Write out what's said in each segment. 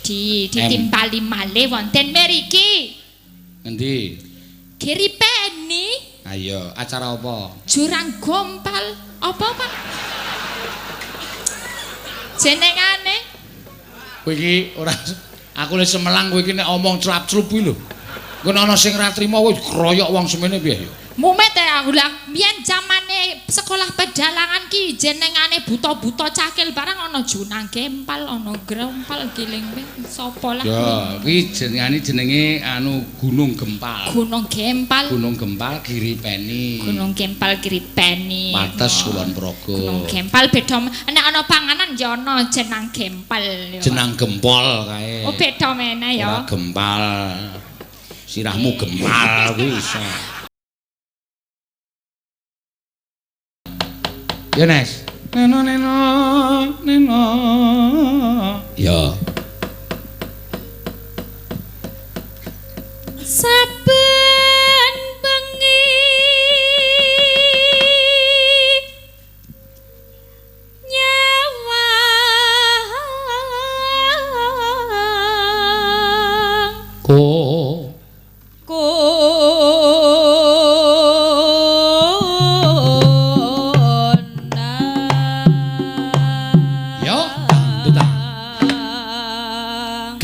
Edi ditimpali malih wonten mriki. Ngendi? Giripeni. Ayo, acara apa? Jurang Gompal. Apa, Pak? Jenengane? Kowe iki ora aku le semelang kowe iki nek omong clap-clup kuwi lho. Kowe ana sing ra trima kowe kroyok wong semene piye ya? Mumet ya aku lah, biyen zamane sekolah pedalangan ki jenengane buta-buta cakil barang ana Junang Gempal, ana Grompal giling sapa lah. Ya, kuwi jenengane jenenge anu Gunung Gempal. Gunung Gempal. Gunung Gempal Giripeni. Gunung Gempal Giripeni. Pates Kulon Progo. Gunung Gempal beda nek ana panganan ya ana jenang gempal. Jenang gempol kae. Oh beda meneh ya. Ora gempal. Sirahmu gempal kuwi iso. Ya Nes. Neno neno neno. Ya. Saben bengi nyawang ko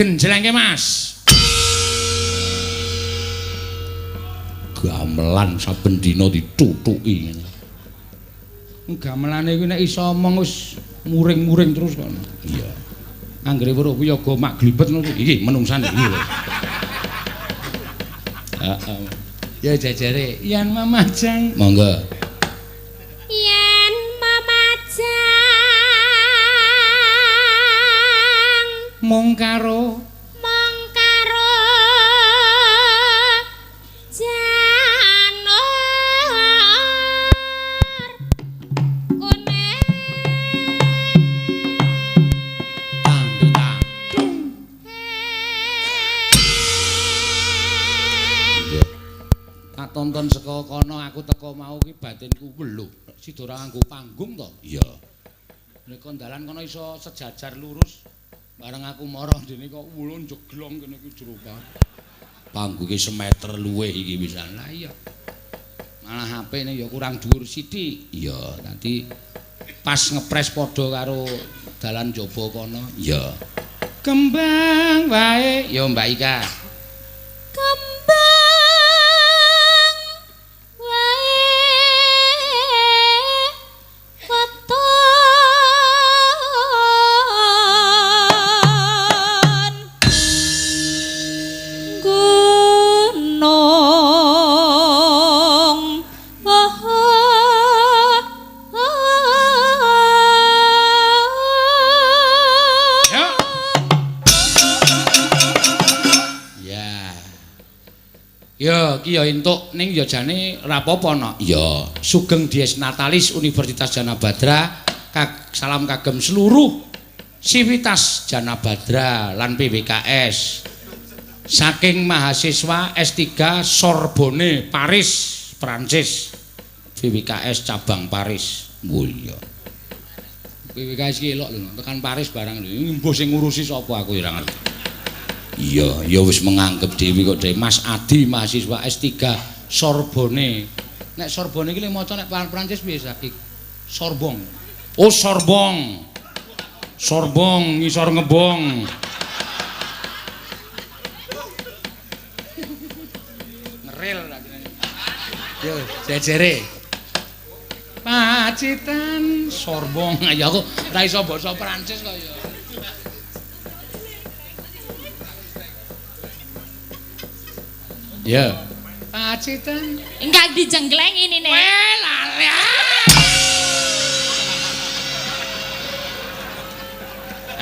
genjlengke Mas. Gamelan saben dina ditutuki ngene. Gamelane kuwi nek iso omong wis muring-muring terus kok. Iya. Anggere weruh wiyaga mak glibet ngono iki menungsane iki. Heeh. Ya jejere yen mamajang. Monggo. Yen mamajang mung karo janur kuning. Tak tonton saka kono aku teko mau ki batinku lho sida ora nganggo panggung to. Iya. Nek dalan kono iso sejajar lurus. Bareng aku mara dene kok wulun jeglong kene iki jero panggunge semeter luwih iki pisan. Lah iya. Malah HP-ne ya kurang dhuwur sithik. Iya, nanti pas ngepres padha karo dalan jaba kono. Iya. Kembang wae ya Mbak Ika. Kembang wae weton gunung. Ya. Ya, ki ya entuk ning ya jane ora apa-apa no. Ya, sugeng Dies Natalis Universitas Janabadra, salam kagem seluruh sivitas Janabadra lan PWKS. Saking mahasiswa S3 Sorbonne Paris, Prancis. PWKS cabang Paris. Oh iya. PWKS ki elok lho, tekan Paris barang lho. Mbuh sing ngurusi sapa aku ya ora ngerti. Iya, ya wis menganggep dhewe kok dhewe Mas Adi mahasiswa S3 Sorbonne. Nek Sorbonne iki maca nek Prancis piye saiki? Sorbong. Oh, Sorbong. Sorbong ngisor ngebong. Ngeril ta jenenge. Yo, jejere. Pacitan Sorbong. Ya aku ora iso basa Prancis kok ya. Ya. Pacitan. Enggak dijenggleng ini nek. Weh, lali.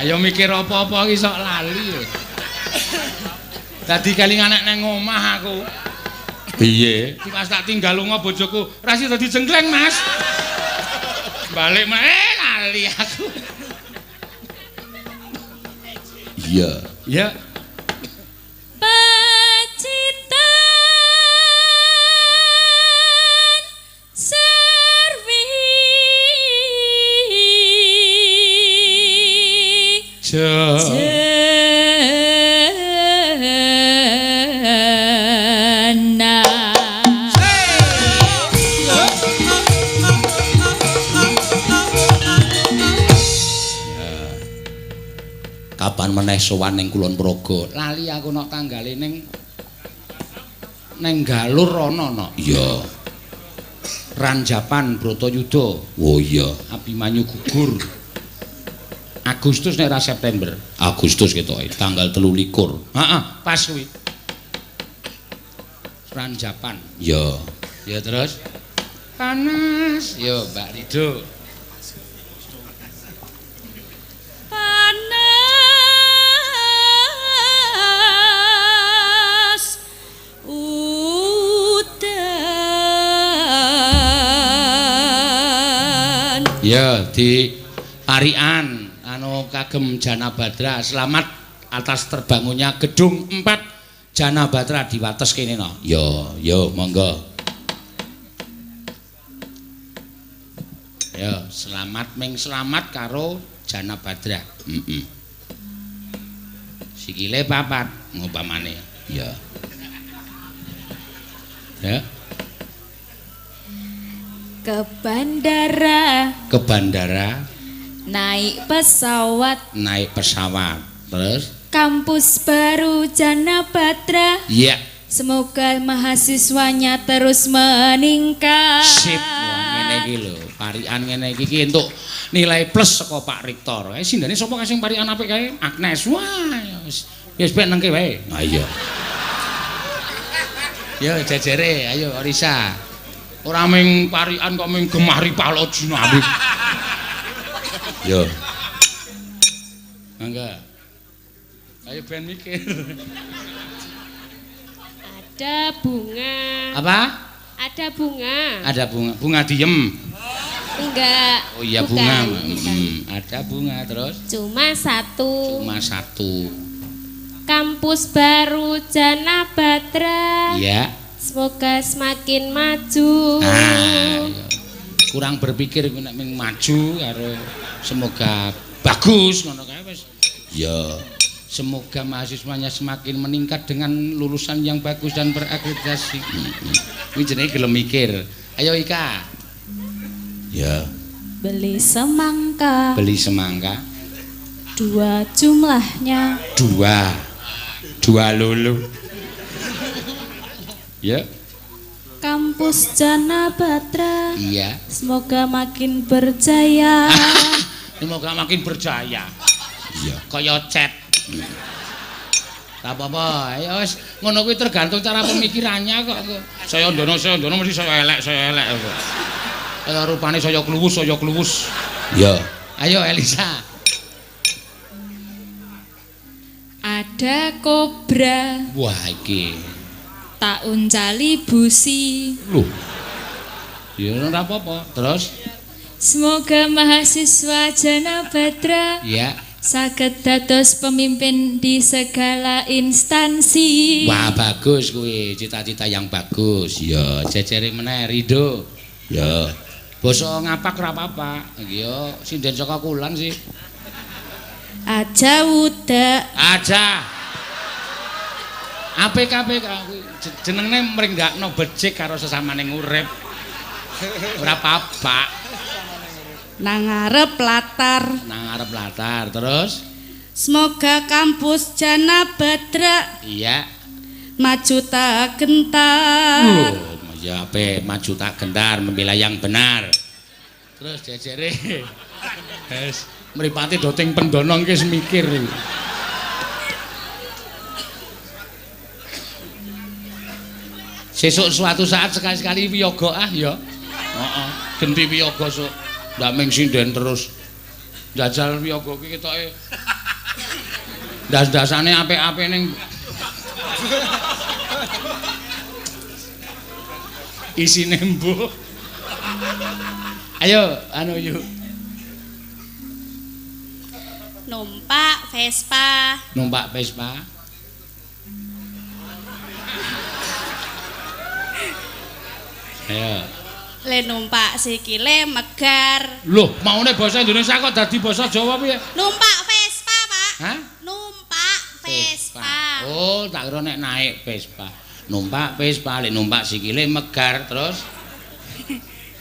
Ayo mikir apa-apa iki sok lali. Dadi kelingan nek nang omah aku. Piye? Iki pas tak tinggal lunga bojoku, ra sida dijenggleng, Mas. Balik meh lali aku. Iya. Iya. Pacitan serwi Kapan meneh sowan ning Kulon Progo? Lali aku nok tanggale ning Galur ana nok. Iya. Ranjapan Bratayuda. Oh iya, Abimanyu gugur. Agustus nek ra September. Agustus ketoke, tanggal 23. Heeh, pas kuwi. Ranjapan. Iya. Ya terus panas. Yo Mbak Rido. Panas udan. Ya di Parian anu kagem Janabadra, selamat atas terbangunnya gedung 4 Janabadra di Wates kene no. Yo, yo monggo. Ya, selamat ming selamat karo Janabadra. Heeh. Sikile papat ngumpamane. Ya. Ya. Ke bandara. Ke bandara. Naik pesawat. Naik pesawat. Terus kampus baru Janabadra. Iya. Semoga mahasiswanya terus meningkat. Sip. Wah, ngene iki lho, parikan ngene iki iki entuk nilai plus saka Pak Rektor. Sindane sapa kae sing parikan apik kae? Agnes. Wah, wis wis ben nengke wae. Ha iya. Yo jejere, ayo Orisa. Ora ming parikan kok ming gemah ripah lo jinawi. Yo. Mangga. Ayo ben mikir. Ada bunga. Apa? Ada bunga. Ada bunga. Bunga diem. Enggak. Oh iya bukan, bunga. Bukan. Ada bunga terus? Cuma satu. Cuma satu. Kampus baru Janabadra. Iya. Semoga semakin maju. Nah, iya. Kurang berpikir nek ming maju karo semoga bagus ngono kae wis. Ya. Semoga mahasiswanya semakin meningkat dengan lulusan yang bagus dan berakreditasi. Ini jenenge gelem mikir. Ayo Ika. Ya. Beli semangka. Beli semangka. Dua jumlahnya. Dua. Dua lulu. Ya. Kampus Janabadra. Iya. Semoga makin berjaya. Semoga makin berjaya. Iya. Kaya cet. Tak apa-apa, ayo wis ngono kuwi tergantung cara pemikirannya kok. Saya ndono mesti saya elek, saya elek kok. Kaya rupane saya kluwus, saya kluwus. Iya. Ayo Elisa. Ada kobra. Wah iki. Tak uncali busi. Loh. Ya ora apa-apa. Terus semoga mahasiswa Janabadra. Iya. Saged dados pemimpin di segala instansi. Wah, bagus kuwi, cita-cita yang bagus. Ya, jejere meneh Rido. Ya. Basa ngapak ora apa-apa. Ya, sinden saka kulon sih. Aja udak. Aja. Apik-apik kuwi jenenge mringgakno becik karo sesamane urip. Ora apa-apa. Nang ngarep latar. Nang ngarep latar terus. Semoga kampus Janabadra. Iya. Maju tak gentar. Oh, ya ape maju tak gentar membela yang benar. Terus jejere. Wes mripate do ting pendono iki wis mikir iki. Sesuk suatu saat sekali-sekali wiyaga ah ya. Heeh, genti wiyaga sok. Ndak ming sinden terus. Jajal wiyaga ki ketoke ndas-ndasane apik-apik ning isine mbuh. Ayo anu yuk. Numpak Vespa. Numpak Vespa. Ayo. Le numpak sikile megar. Loh, maune basa Indonesia kok dadi basa Jawa piye? Numpak Vespa, Pak. Hah? Numpak Vespa. Oh, tak kira nek naik Vespa. Numpak Vespa, lek numpak sikile megar terus.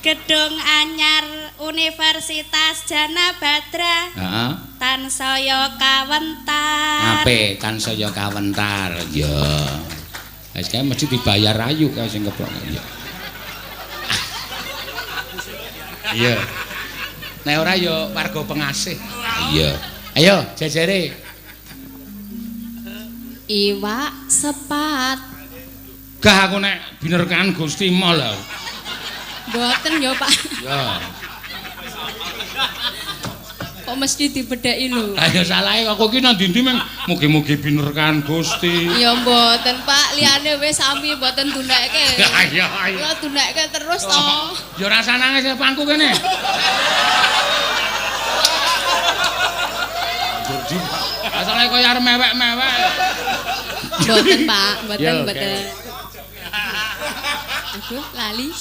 Gedung anyar Universitas Janabadra. Heeh. Tansaya kawentar. Apik, tansaya kawentar. Ya. Wis kae mesti dibayar ayu kae sing keplok. Iya. Iya. Nek ora ya warga pengasih. Iya. Ayo jejere. Iwak sepat. Gah aku nek binerkan Gusti Mol. Mboten ya, Pak. Ya. Kok mesti dibedheki lho. Ayo salahe aku iki nang ndi-ndi meng mugi-mugi binerkan Gusti. Ya mboten, Pak. Liyane wis sami mboten dunekke. Ayo ayo. Kula dunekke terus to. Ya ora usah nangis pangku kene. Asale kaya arep mewek-mewek. Mboten, Pak. Mboten, mboten. Aduh, lali.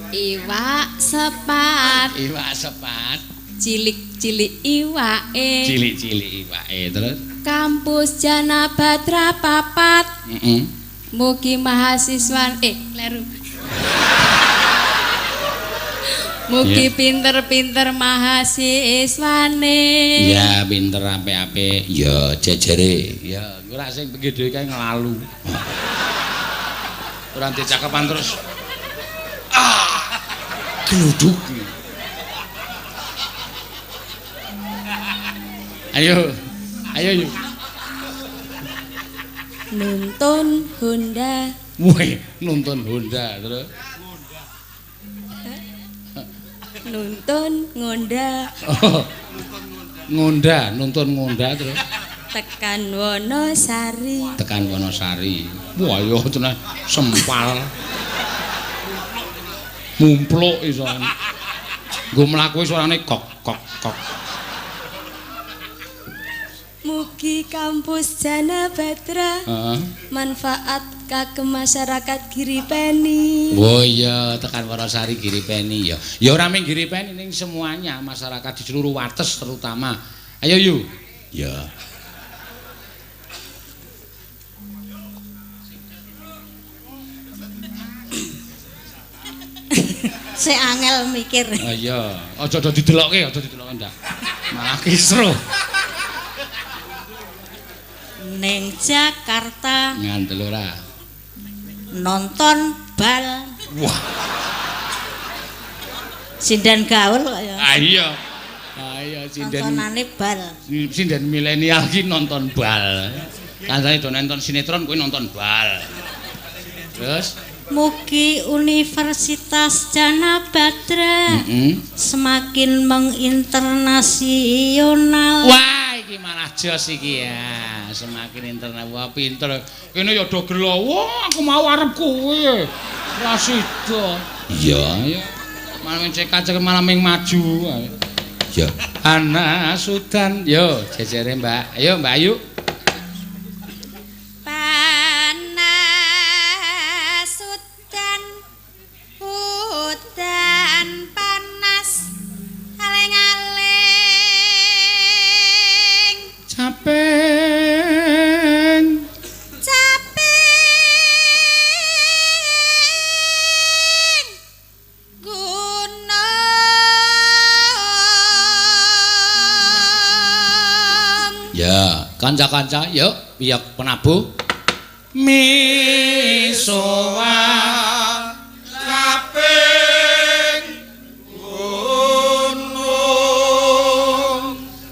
Iwak sepat. Iwak sepat. Cilik-cilik iwake. Cilik-cilik iwake terus. Kampus Janabadra papat. Heeh. Mugi mahasiswa kleru. Mugi pinter-pinter mahasiswane. Ya pinter apik-apik. Ya jejere. Ya ora sing pinggir dhewe kae nglalu. Ora dicakepan terus. Ah. Gluduk. Ayo. Ayo yuk. Nuntun Honda. Wih, nuntun Honda terus. Nuntun Ngonda. Oh. Ngonda, nuntun Ngonda terus. Tekan Wonosari. Tekan Wonosari. Wah, yo tenan sempal. Mumpluk iso. Nggo mlaku suarane kok kok kok. Mugi kampus Janabadra manfaat kagem masyarakat Giripeni. Oh iya, tekan Wonosari Giripeni ya. Ya ora mung Giripeni ning semuanya masyarakat di seluruh Wates terutama. Ayo yu. Ya. Sik angel mikir. Ah iya, aja do didelokke, aja didelokke ndak. Malah kisruh. Ning Jakarta ngandel ora. Nonton bal. Wah. Sinden gaul kok ya. Ah iya. Ah iya sinden. Nontonane bal. Sinden milenial ki nonton bal. Kancane do nonton sinetron kuwi nonton bal. Terus mugi Universitas Janabadra semakin menginternasional. Wah, iki malah jos iki ya. Semakin internasional. Wah, pinter. Kene ya do gelo. Wah, aku mau arep kowe. Ora sida. Iya, ya. Malah ming cekak malah ming maju. Ya. Ana Sudan. Yo, jejere Mbak. Ayo Mbak Ayu. Kanca-kanca, yuk pihak penabuh. Misowa kaping gunung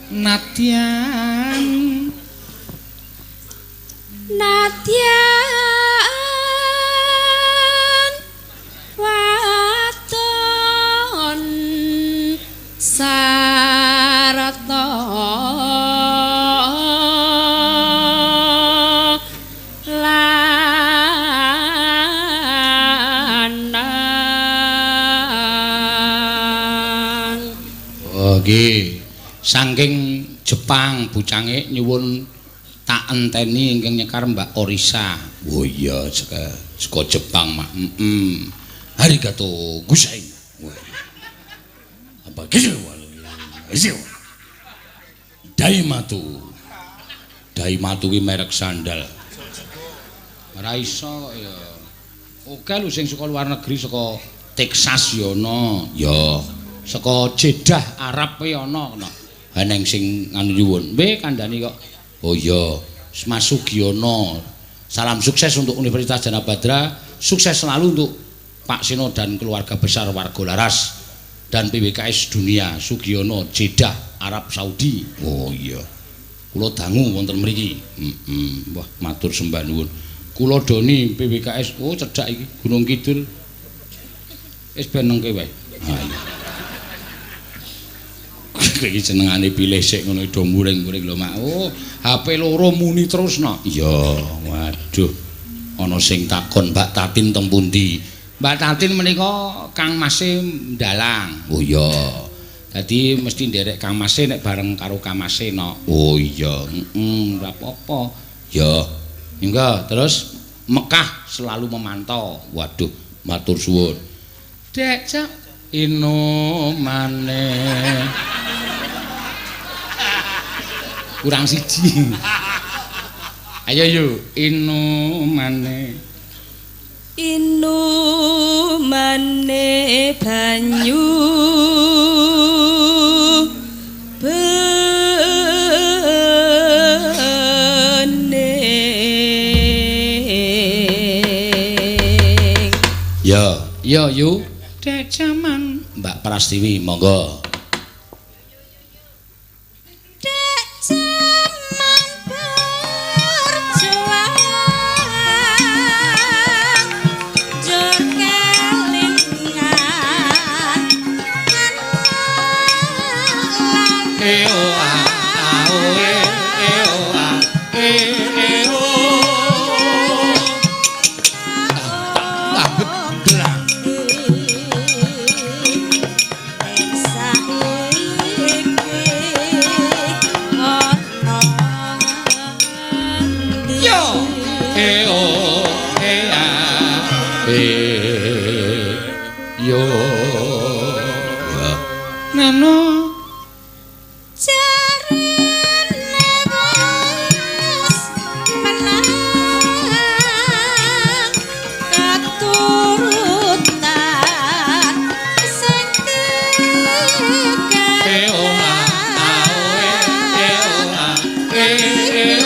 nadyan nadyan waton sarata Nggih. Saking Jepang bucange nyuwun tak enteni ingkang nyekar Mbak Orisa. Oh iya, saka Jepang mak. Heeh. Arigato gozai. Apa gitu? Daimatu. Daimatu kuwi merek sandal. Ora iso kok ya. Oke lho sing saka luar negeri saka Texas ya ana. Ya. Saka Jeddah Arab kuwi ana no. Eneng sing nganu nyuwun. We kandhani kok. Oh iya, Mas Sugiono. Salam sukses untuk Universitas Janabadra, sukses selalu untuk Pak Seno dan keluarga besar warga Laras dan PWKS dunia. Sugiono, Jeddah, Arab Saudi. Oh iya. Kula dangu wonten mriki. Heeh. Wah, matur sembah nuwun. Kula Doni PWKS. Oh, cedhak iki Gunung Kidul. Wis ben nengke wae. Ha iya. Iki senengane pilih sik ngono do muring-muring lho Mak. Oh, HP loro muni terus no. Iya, waduh. Ana sing takon Mbak Tatin teng pundi? Mbak Tatin menika Kang Mase ndalang. Oh iya. Dadi mesti nderek Kang Mase nek bareng karo Kang Mase no. Oh iya, heeh, ora apa-apa. Ya. Monggo terus Mekah selalu memantau. Waduh, matur suwun. Dek cak inomane. Kurang siji. Ayo yu, inomane. Inumane banyu bening. Ya, ya yu. Dek jaman Mbak Prastiwi monggo. Dek jaman berjuang jur kelingan E o a a o e e o a e e o. Ah, betul. Yo. E o e a e yo. Ya. Nano Jarene wis menang keturutan sing e o a a o e e o a e e o.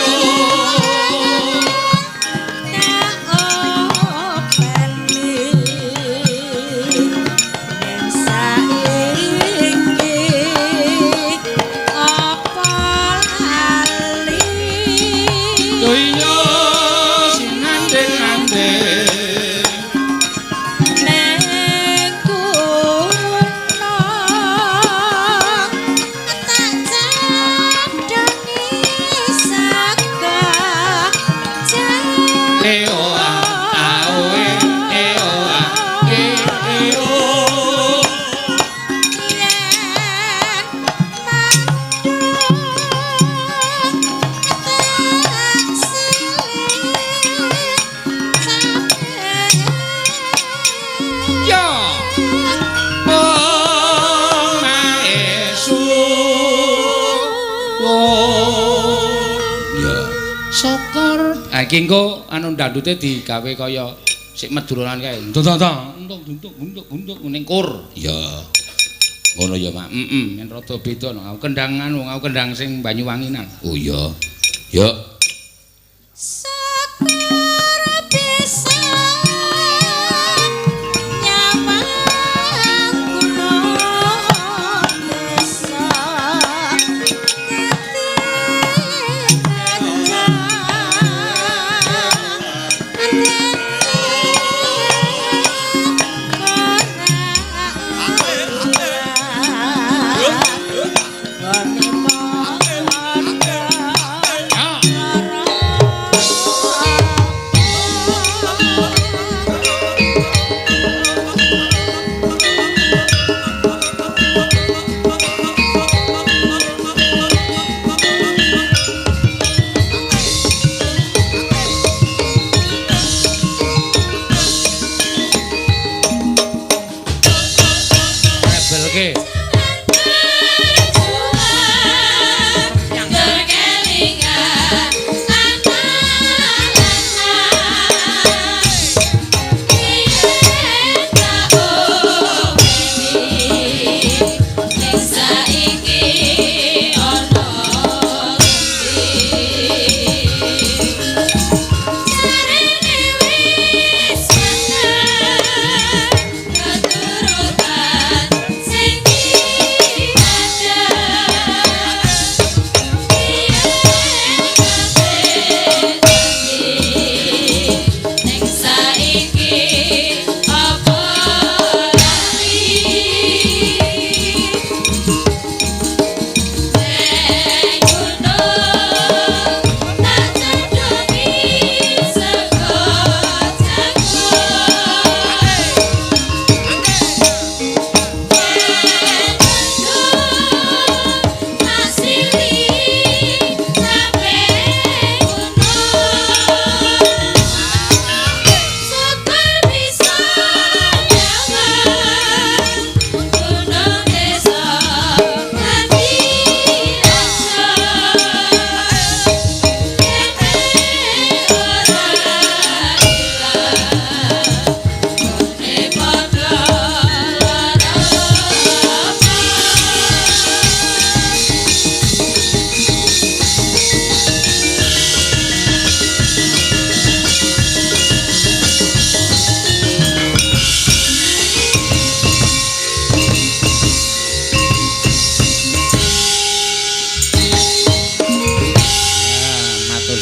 Yo iya sing ngandeng-ngandeng. E o a a o e e o a e e o. Yo. Oh, maesu. Oh. Ya. Sokor. Ha iki engko anu dandute digawe kaya sik Maduronan kae. Ndong ndong ndong ndong ndong ndong ning kur. Ya. Ngono ya, Mak. Heeh, yen rada beda no. Aku kendang anu, aku kendang sing Banyuwanginan. Oh iya. Ya. Ya.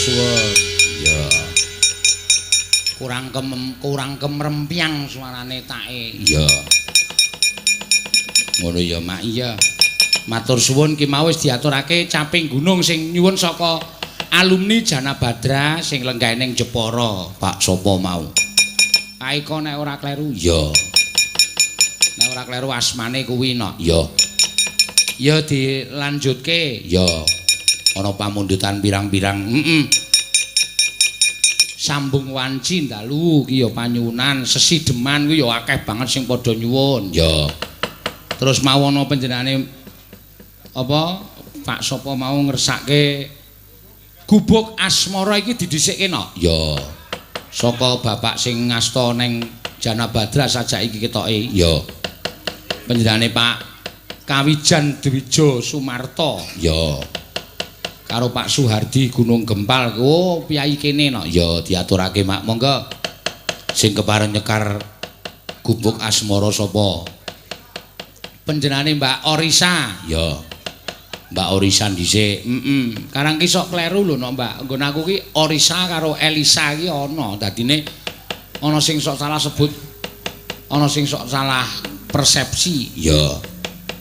suwun. Iya. Kurang kemrempyang suarane take. Iya. Ngono ya, Mak. Iya. Matur suwun ki mau wis diaturake caping gunung sing nyuwun saka alumni Janabadra sing lenggahe ning Jepara, Pak sapa mau. Pak Eko nek ora kleru, iya. Nek ora kleru asmane kuwi no. Iya. Ya dilanjutke, ya. Ana pamundutan pirang-pirang. Heeh. Sambung wanci dalu ki ya panyuwunan, sesideman kuwi ya akeh banget sing padha nyuwun. Ya. Terus mau ana panjenengane apa Pak sapa mau ngersake gubuk asmara iki didhisikke no. Ya. Saka bapak sing ngasta ning Janabadra sajak iki ketoke. Ya. Panjenengane Pak Kawijan Dwijo Sumarto. Ya. Karo Pak Suhardi Gunung Gempal. Oh, piyai kene no. Ya diaturake, Mak. Monggo. Sing kepareng nyekar gubuk asmara sapa? Panjenengane Mbak Orisa. Ya. Mbak Orisa dhisik. Heeh. Karang ki sok kleru lho no, Mbak. Nggon aku ki Orisa karo Elisa ki ana. Dadine ana sing sok salah sebut, ana sing sok salah persepsi. Ya.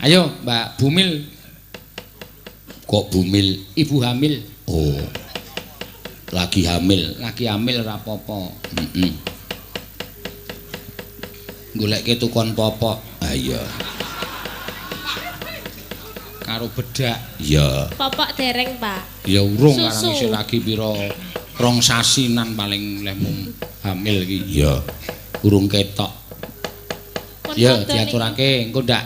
Ayo Mbak Bumil. Kok Bumil? Ibu hamil. Oh. Lagi hamil, lagi hamil ora apa-apa. Heeh. Goleke tukon popok. Ha iya. Karo bedak. Iya. Popok dereng, Pak. Ya urung karang isih lagi pira rong sasinan paling lehmu hamil iki. Iya. Urung ketok. Ya diaturake engko ndak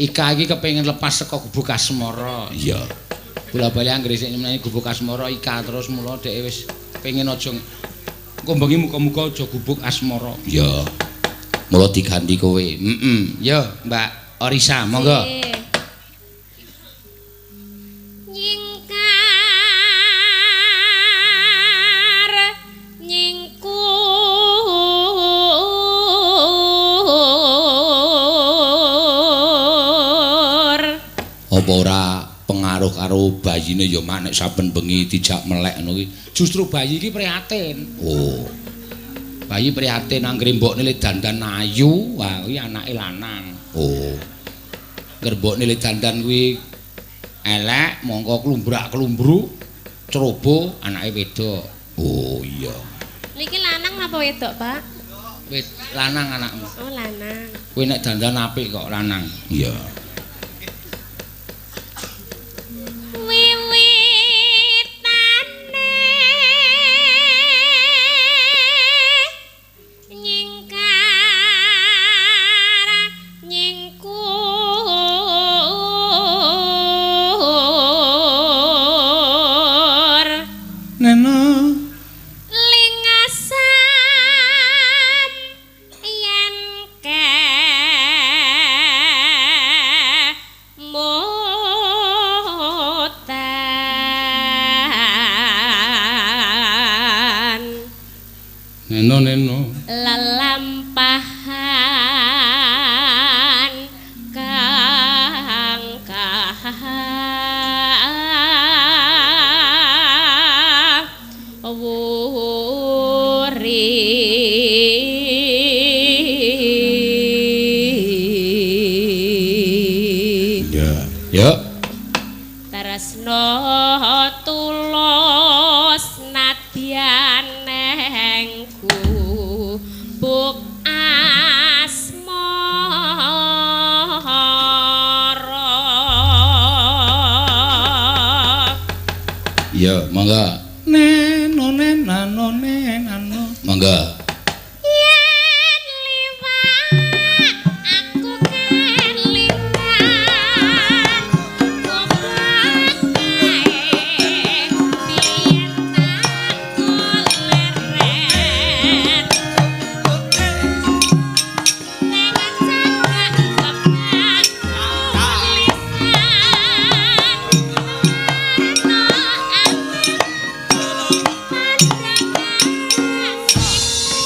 Ika iki kepengin lepas saka gubuk asmara. Iya. Bola-bali anggere sik nyenengi gubuk asmara Ika terus mula dhek wis pengin aja engko bengi muga-muga aja gubuk asmara. Iya. Mula diganti kowe. Heeh. Ya, Mbak Orisa, monggo. Nyingkar nyingkur apa ora pengaruh karo bayine ya Mak nek saben bengi dijak melek ngono kuwi. Justru bayi iki prihatin. Oh. Bayi prihatin anggere mbokne le dandan ayu, wah kuwi anake lanang. Oh. Angger mbokne le dandan kuwi elek, mongko klumbrak-klumbruk, ceroboh anake wedok. Oh iya. Niki lanang napa wedok, Pak? Wit lanang anakmu. Oh, lanang. Kowe nek dandan apik kok lanang. Iya. Wiwitane nyingkar nyingkur Nena lingasam yen kemutan Neno neno lelampahan kang kawuri. Ya. Ya. Tresno tulus nadyan neng gubuk asmara. Ya, monggo. Neno neno neno. Monggo. Yen liwat aku kelingan gobak kae biyen tak leren neng cagak kebak tulisan warna awan pandangan sing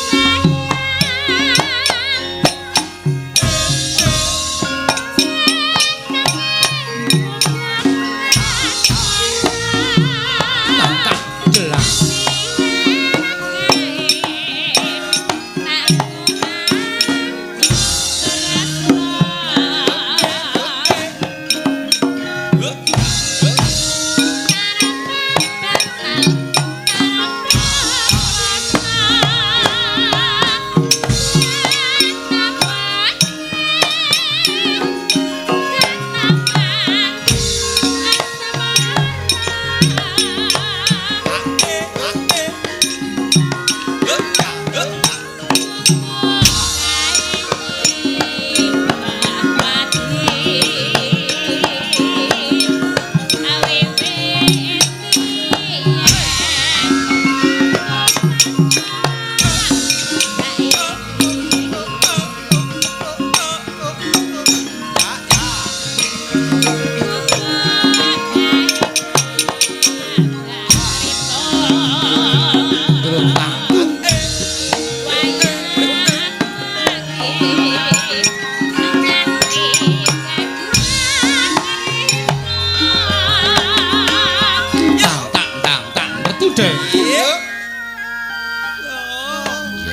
tunde.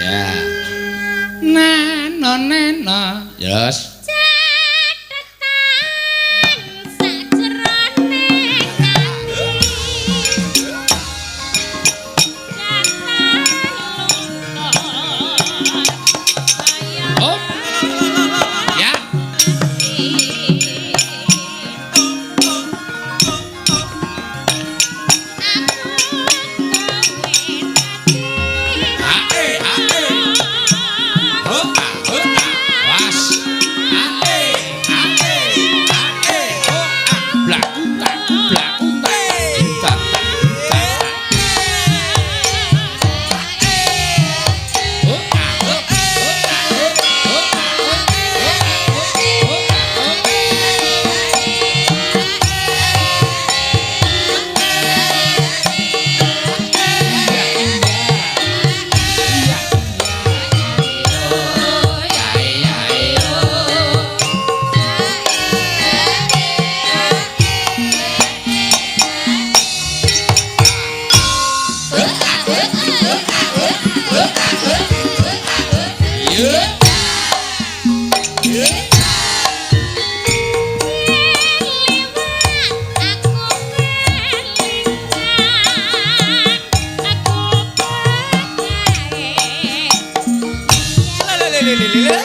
Ya. Nano neno. Yes. Catetan sajrone ati. Catetan luntur kaya Op. Ya. Aku Ae ae. Ho a ho a. Was. Ae ae ae ho a. Blaku tak blaku tak. Tak tak tak. Ho a ho a ho a ho a ho a ho a. Aku kelingan, aku pegae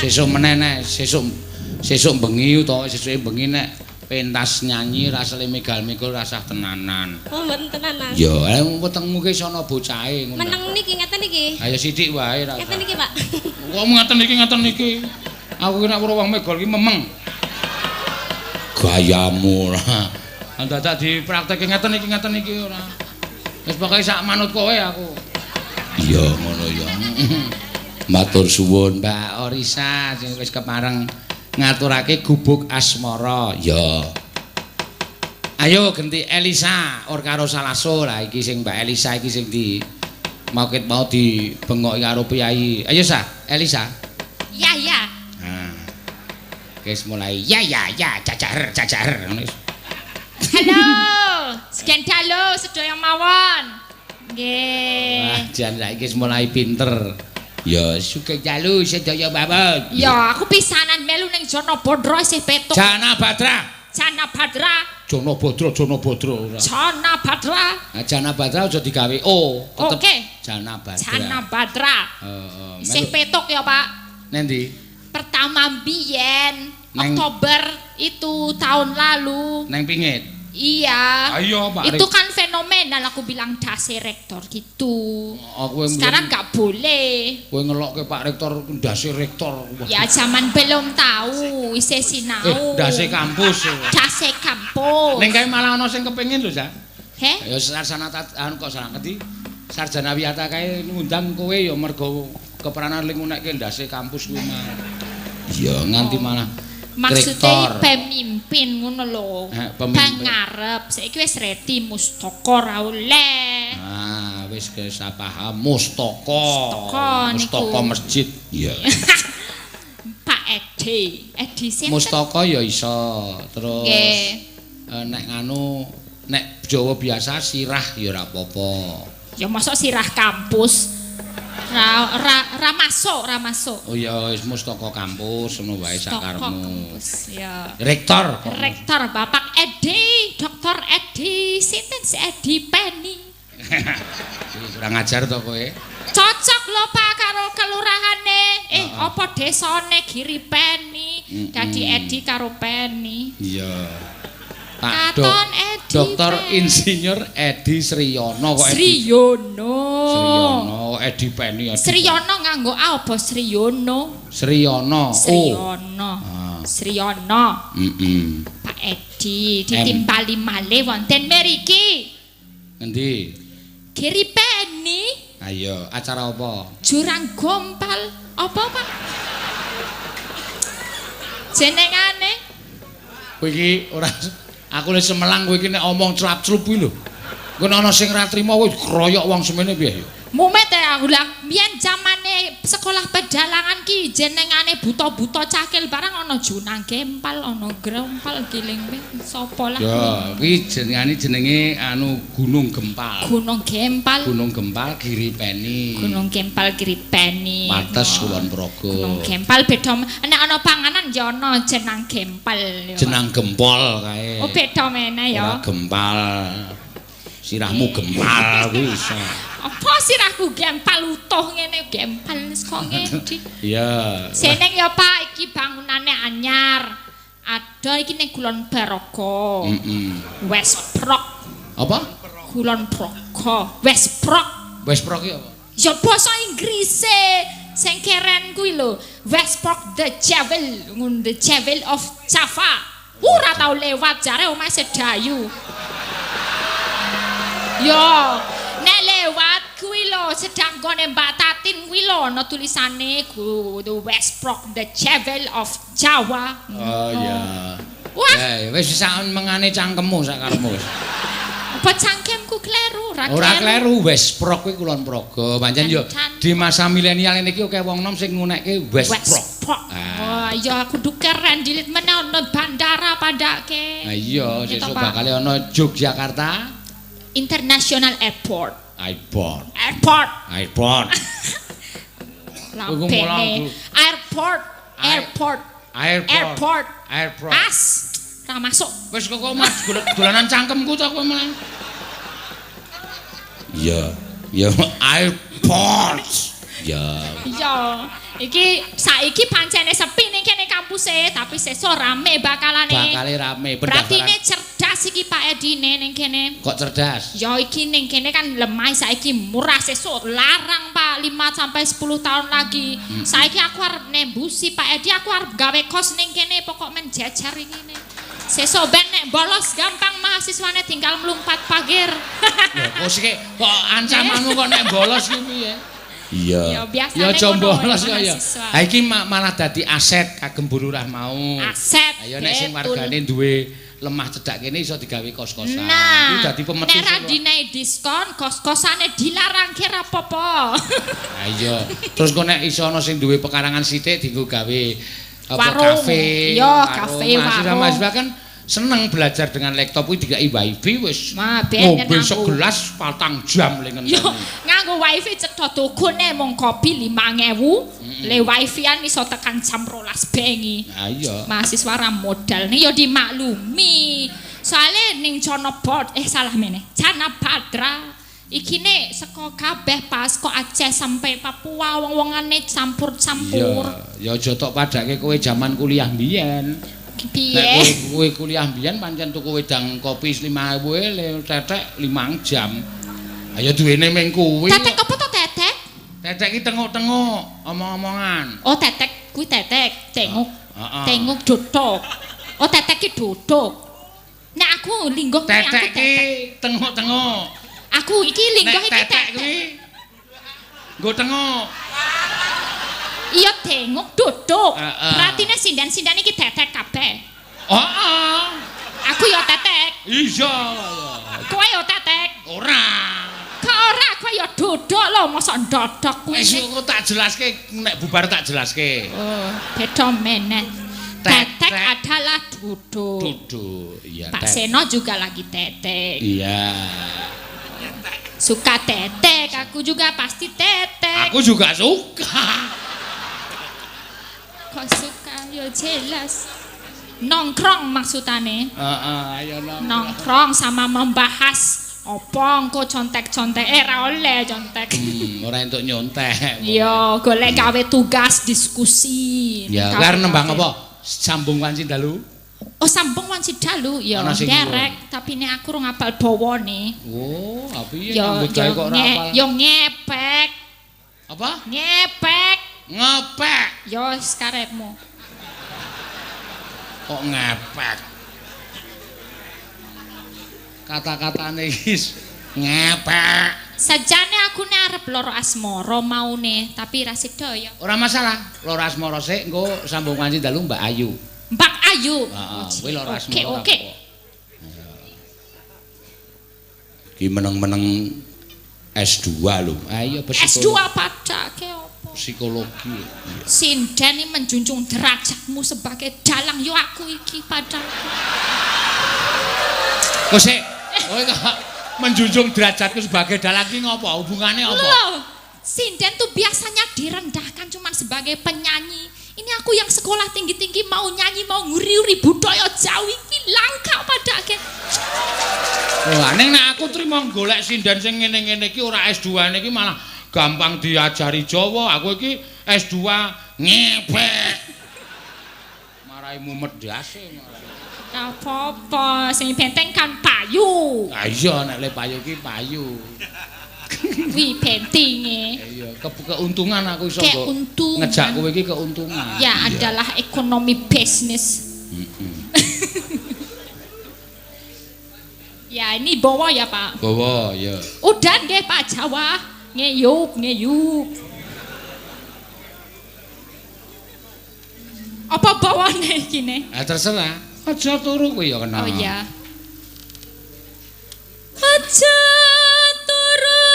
Sesuk meneh nek sesuk sesuk bengi utawa sesuke bengi nek pentas nyanyi rasane megal-megol rasah tenanan. Oh, mboten tenanan. Ya, wetengmu ki sono bocahe ngono. Meneng niki ngeten niki. Ayo sithik wae ra. Ngeten niki, Pak. Kok ngeten iki ngeten iki. Aku ki nek weruh wong megol ki memeng. Gayamu ora. Dadak dipraktekke ngeten iki ngeten iki ora. Wis pokoke sak manut kowe aku. Iya ngono ya. Matur suwun Mbak Orisa sing wis kepareng ngaturake gubuk asmara. Ya. Ayo genti Elisa or karo Salaso lah iki sing Mbak Elisa iki sing di mau ket mau dibengoki karo priyayi. Ayo Sa, Elisa. Ya ya. Nah. Wis mulai ya ya ya cacar cacar ngono wis. Halo. Sekian dalu sedaya mawon. Nggih. Wah, jan saiki wis mulai pinter. Ya sugeng dalu sedaya mawon. Ya, aku pisanan melu ning Jana Badra isih petuk. Jana Badra. Jana Badra. Jana Badra, Jana Badra ora. Jana Badra. Nah, Jana Badra aja digawe O, tetep Oke. Jana Badra. Jana Badra. Heeh. Isih petuk ya, Pak. Nendi? Pertama biyen Neng- Oktober itu tahun lalu. Neng pingit. Iya. Ayo, Pak. Itu kan fenomenal aku bilang dase rektor gitu. Oh, kowe Sekarang nggak boleh. Kowe ngelokke Pak Rektor ndase rektor. Wah. Ya zaman belum tahu, isih sinau. Ndase kampus. Dase kampus. Ning kae malah ana sing kepengin lho, Sa. Heh? Ya sarjana anu kok salah ngerti. Sarjana Wiyata kae ngundang kowe ya mergo keperanan ling ngunekke ndase kampus kuwi mau. Iya, nganti malah Maksudnya rektor. Pemimpin ngono lho. Pemimpin. Pangarep. Saiki wis reti mustaka ra oleh. Ah, wis paham mustaka. Mustaka niku. Mustaka masjid. Iya. Pak Edi. Edi sinten? Mustaka ya iso. Terus nek nganu nek Jawa biasa sirah ya ora apa-apa. Ya mosok sirah kampus. Ra ra ra masuk, ra masuk. Oh ya wis mustaka kampus ngono wae Mustaka sakarepmu. kampus, ya. Rektor kok. Rektor Bapak Edi, Dr. Edi, sinten si Edi Penny. Ih, kurang ajar to kowe. Cocok lho Pak karo kelurahane. Apa desane Giri Penny. Dadi Edi karo Penny. Iya. Pak Katon Edi Dokter Penny. Insinyur Edi Sriyono kok Edi. Sriyono. Sriyono, Edi Penny. Edi Sriyono nganggo A apa Sriyono? Sriyono. Oh. Sriyono. Ah. Sriyono. Pak Edi ditimpali malih wonten mriki. Ngendi? Giri Penny. Ayo, acara apa? Jurang Gompal apa Pak? Jenengane Kowe iki ora aku wis semelang kowe iki nek omong clap-clup kuwi lho. Kowe nek ana sing ra trima kowe kroyok wong semene piye ya? Mumet ya aku lah biyen zamane sekolah pedalangan ki jenengane buta-buta cakil barang ana Junang Gempal ana Grompal giling sapa lah. Ya, kuwi jenengane jenenge anu Gunung Gempal. Gunung Gempal. Gunung Gempal Giri Peni. Gunung Gempal Giri Peni. Pates Kulon Progo. Gunung Gempal beda nek ana panganan ya ana jenang gempal ya. Jenang gempol kae. Oh beda meneh ya. Ora gempal. Sirahmu gempal kuwi iso. Apa sirahku gempal utuh ngene gempal saka ngendi? Iya. Seneng ya Pak iki bangunane anyar. Ada iki ning Kulon Progo. Westprok. Apa? Kulon Progo. Westprok. Westprok iki apa? Ya basa Inggrise sing keren kuwi lho. Westprok the Jewel, ngun the Jewel of Java. Ora tau lewat jare omahe Sedayu. Yo, nek lewat kuwi lho sedang gone Mbak Tatin kuwi lho ana tulisane the Westprok the Jewel of Jawa. Oh iya. Wah, Wis sak mengane cangkemmu sakarepmu wis. Apa cangkemku kleru? Ora Ora kleru Westprok kuwi Kulon Progo. Pancen yo Kencan. di masa milenial ini iki akeh wong nom sing ngunekke Westprok. Westprok. Ah. Wah, ya kudu keren dilit meneh ana bandara padake. Ah iya, Gitu, sesuk Pak. bakal ana Yogyakarta International Airport. Airport. Airport. Airport. Iku mulang, Lambene. Bu. Airport. Airport. Airport. Airport. Airport. As. Ra masuk. Wis kok kok mas golek dolanan cangkemku to kowe malah. Iya. Ya airport. Ya. Iya. Iki saiki pancene sepi ning kene kampuse, tapi sesuk rame bakalane. Bakale rame Berarti pendaftaran. ne cerdas iki Pak Edine ning kene. Kok cerdas? Ya iki ning kene kan lemah saiki murah sesuk larang Pak 5 sampai 10 tahun lagi. Saiki aku arep nembusi Pak Edi aku arep gawe kos ning kene pokok men jejer iki ne. Sesuk ben nek bolos gampang mahasiswane tinggal melompat pagar. Ya kok sik kok ancamanmu kok nek bolos ki piye? Iya. Ya, biasane Ya aja ngono bolos kok ya. mahasiswa. Ha iki malah dadi aset kagem Bu Lurah mau. Aset. Ayo nek sing betul. wargane duwe lemah cedhak kene iso digawe kos-kosan. Nah, Iki dadi pemetu. nek ra dinei diskon, kos-kosane dilarang ki ra apa-apa. Ha iya. Terus kok nek iso ana sing duwe pekarangan sithik dienggo gawe apa Warung. kafe. Iya, warung. kafe, Mahasiswa warung. mahasiswa kan seneng belajar dengan laptop kuwi dikai wifi wis. Ma, ben Ngombe nganggo. segelas patang jam le ngenteni. Yo, nganggo wifi cetha tukune mung kopi 5000, le wifi-an iso tekan jam 12 bengi. Ha iya. Mahasiswa ra modal nih yo dimaklumi. Soale ning Jonobot, salah meneh. Janabadra iki nek saka kabeh pas kok Aceh sampai Papua wong-wongane campur-campur. Iya, ya aja tok padake kowe jaman kuliah mbiyen. Piye? Nek kowe kuliah mbiyen pancen tuku wedang kopi 5.000 le tetek 5 jam. Ayo duwene ming kuwi. Tetek apa to tetek? Tetek ki tenguk-tenguk, omong-omongan. Oh, tetek kuwi tetek, tenguk. Heeh. Tenguk dodok. Oh, tetek ki dodok. Nek aku lingguh kuwi aku Tetek ki tetek. tenguk-tenguk. Aku iki lingguh Nek iki tetek tetek. kuwi nggo tenguk. Iya tenguk dodok. Heeh. Berarti nek sinden-sinden iki tetek kabeh. Heeh. Aku ya tetek. Iya. Kowe ya tetek. Ora. Kok ora kowe ya dodok lho, mosok ndodok kuwi. Wis kok tak jelaske nek bubar tak jelaske. Oh, beda meneh. Tetek. Tetek adalah duduk. Duduk. Iya, Pak tet. Seno juga lagi tetek. Iya. Suka tetek, aku juga pasti tetek. Aku juga suka. Kok suka ya jelas. Nongkrong maksudane. Heeh, ayo nongkrong. Nongkrong sama membahas opo engko contek-contek ra oleh contek. Ora entuk nyontek. Iya, golek gawe tugas diskusi. Ya, Kafe-kafe. kowe arep nembang apa? Sambung wanci dalu. Oh, sambung wanci dalu ya Ana sing nderek, tapi nek aku rung apal bawane. Oh, piye Ya nyambut gawe ya kok ora apal? ya ngepek, Apa? ngepek. Ngepek. Ya wis karepmu. Kok ngepek? Kata-katane iki ngepek. Sajane aku nek arep lara asmara maune, tapi ra sida ya. Ora masalah. Lara asmara sik engko sambung wanci dalu Mbak Ayu. Mbak Ayu. Heeh, kuwi lara asmara. Oke, oke. Ki meneng-meneng S2 lho. Ayo S2 padake opo? Psikologi. Sinden iki menjunjung derajatmu sebagai dalang yo aku iki padaku. Kok sik, kowe kok menjunjung derajatku sebagai dalang ki ngopo? Hubungane apa? Loh, sinden tuh biasanya direndahkan cuman sebagai penyanyi. Ini aku yang sekolah tinggi-tinggi mau nyanyi, mau nguri-uri budaya Jawi iki langka padake. Wah, ning nek aku trimo golek sinden sing ngene-ngene iki ora S2-ne iki malah gampang diajari Jawa. Aku iki S2 ngepek. Marai mumet ndase. Ora apa-apa, sing penting kan payu. Ah iya nek le payu iki payu. Kuwi pentinge. Iya, keuntungan aku iso Keuntungan. Ngejak kowe iki keuntungan. Ya adalah ekonomi bisnis. Ya ini bawa ya Pak. Bawa ya. Udan nggih Pak Jawa. Ngeyup, ngeyup. Apa bawane iki ne? Ah terserah. Aja turu kowe ya kena. Oh iya. Aja turu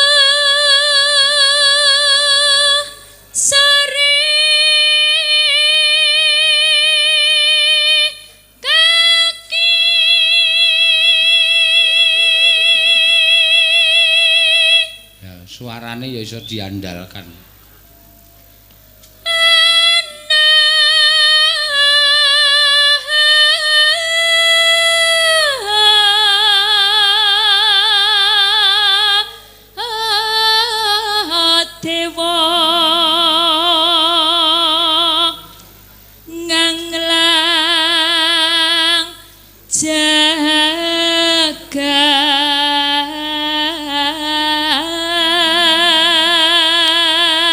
sore kaki. Ya, suarane ya iso diandalkan. Dewa nganglang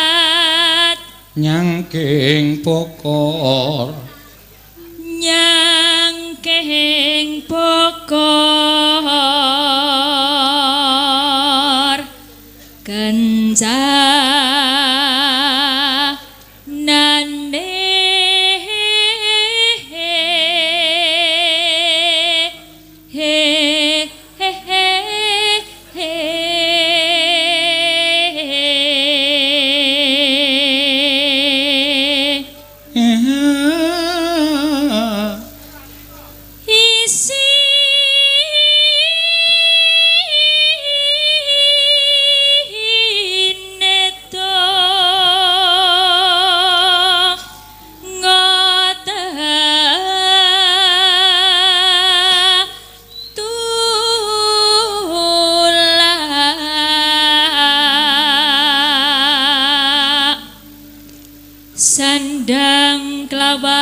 jagat Nyangking pokor nyangking pokor kencanane he he he he isi neto ngoten tulak sandang kelawan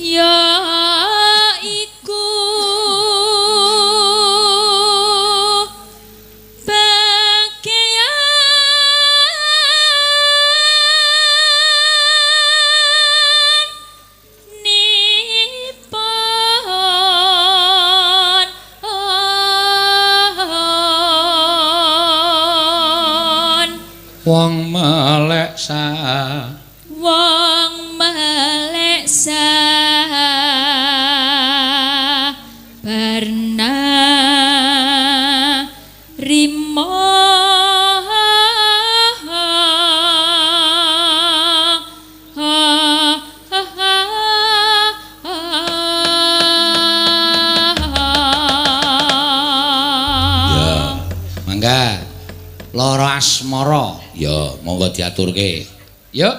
Ya iku bageyan nipon Wong melek sa wong melek sabarna rimo. Ya, mangga. Lara asmara. Ya, monggo diaturke. Yuk.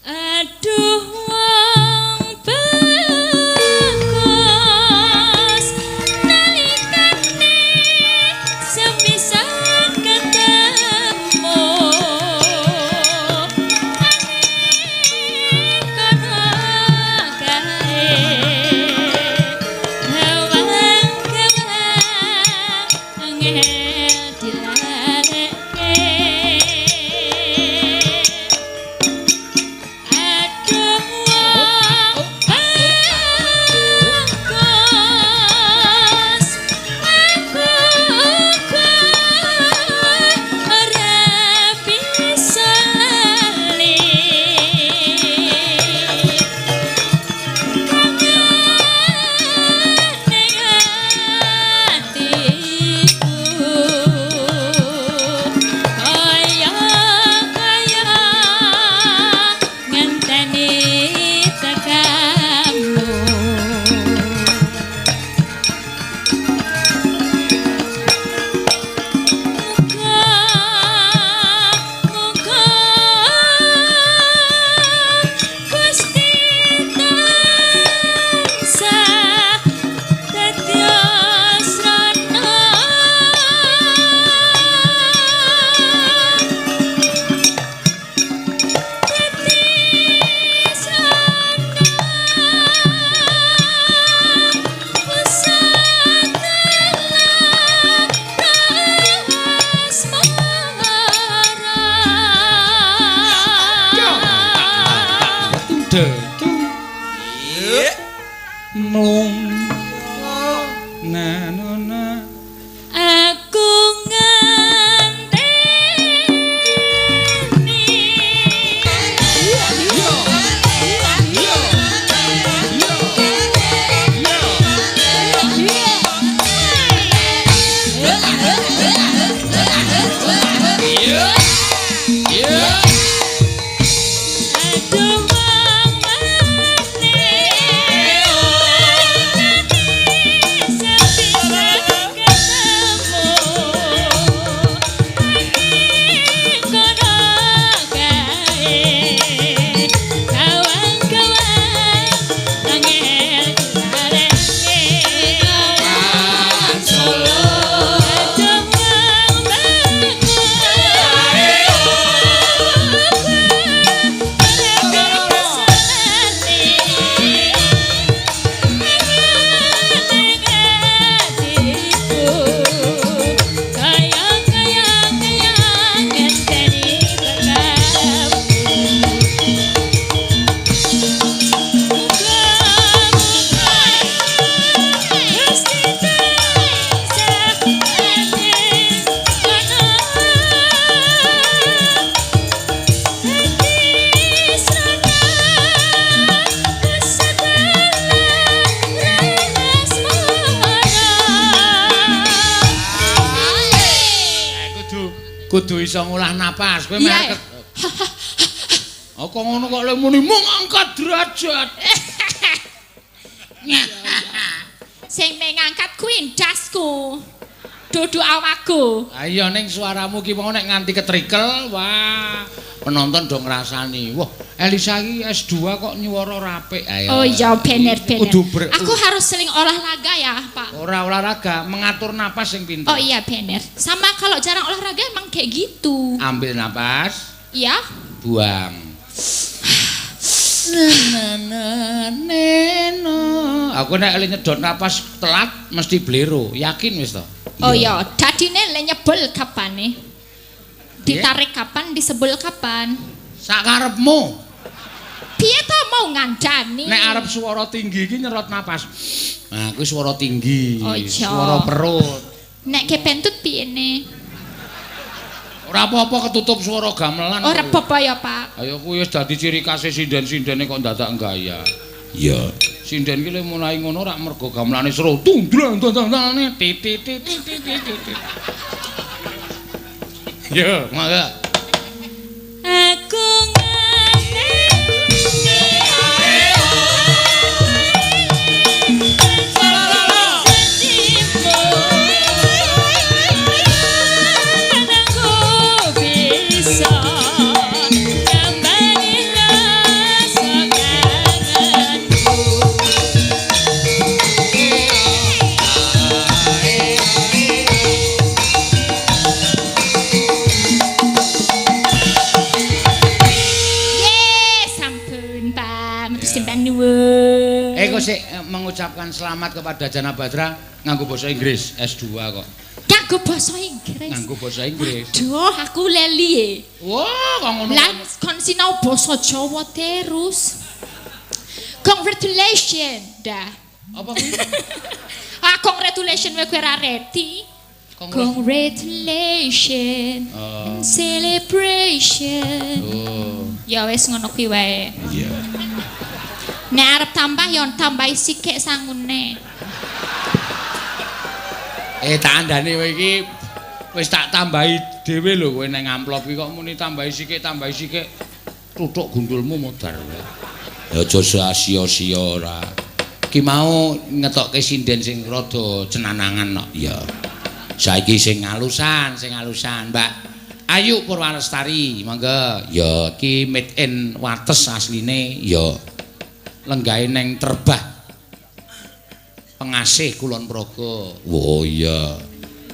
Aduh wong bagus nalikane sepisan ketemu kono kae gawang-gawang angel dilaleke. Aduh wong bagus aku uga ora bisa lali kangen ning atiku kaya kaya ngenteni tekamu. Muga muga Gusti tansah dadi srana dadi srana asmara. Tude. Mlung. Na na na. Aku ngenteni. Aduh wong manis sepisan ketemu kono kae gawang-gawang angel dilaleke. Aduh wong bagus Kudu kudu iso ngolah napas. Kowe Iya. meh. Oh, kok ngono kok le muni mung angkat derajat. Sing mengangkat kuwi ndasku. Dudu awakku. Ayo ning suaramu ki mau nek nganti ketrikel, wah, penonton do ngrasani. Wah, Elisa iki S2 kok nyuwara rapik. Ayo. Oh iya, bener bener. Kudu Aku harus sering olahraga ya, Pak. Ora olahraga, mengatur napas sing pinter. Oh iya bener. Sama kalau jarang olahraga emang kayak gitu. Ambil napas. Iya. Buang. Aku nek le nyedot napas telat mesti blero, yakin wis to. Oh iya, dadine le nyebul kapane? Ditarik kapan, disebul kapan? Sakarepmu. Piye to mau ngandani? Nek arep swara tinggi iki nyerot napas. Nah, kuwi swara tinggi, Oh, iya. swara perut. Nek kepentut piye ne? Ora apa-apa ketutup swara gamelan. Ora apa-apa ya, Pak. Ayo kuwi wis dadi ciri khas sinden-sindene kok dadak gaya. Iya. Sinden ki le mulai ngono rak mergo gamelane seru. Tundlang tundlang titit titit titit. Yo, mangga. Aku Mengucapkan selamat kepada Jana Badra nganggo basa Inggris S2 kok. Nganggo basa Inggris. Nganggo basa Inggris. Aduh, aku leli e. Wah, kok ngono. Lah kon sinau basa Jawa terus. Congratulations dah. Apa kuwi? Ah, congratulations kowe ora reti. Congratulations and celebration. Oh. Ya wis ngono kuwi wae. Iya. Nek arep tambah ya tambahi sikik sangune. Tak andane kowe iki wis tak tambahi dhewe lho kowe nang amplop iki kok muni tambahi sikik tutuk gundulmu modar kowe. Ya aja sia-sia ora. Ki mau ngetokke sinden sing rada cenanangan kok. Ya. Saiki sing alusan, Mbak. Ayu Purwalestari, monggo. Ya ki made in Wates asline ya. Lenggahe neng Terbah Pengasih Kulon Progo. Oh iya.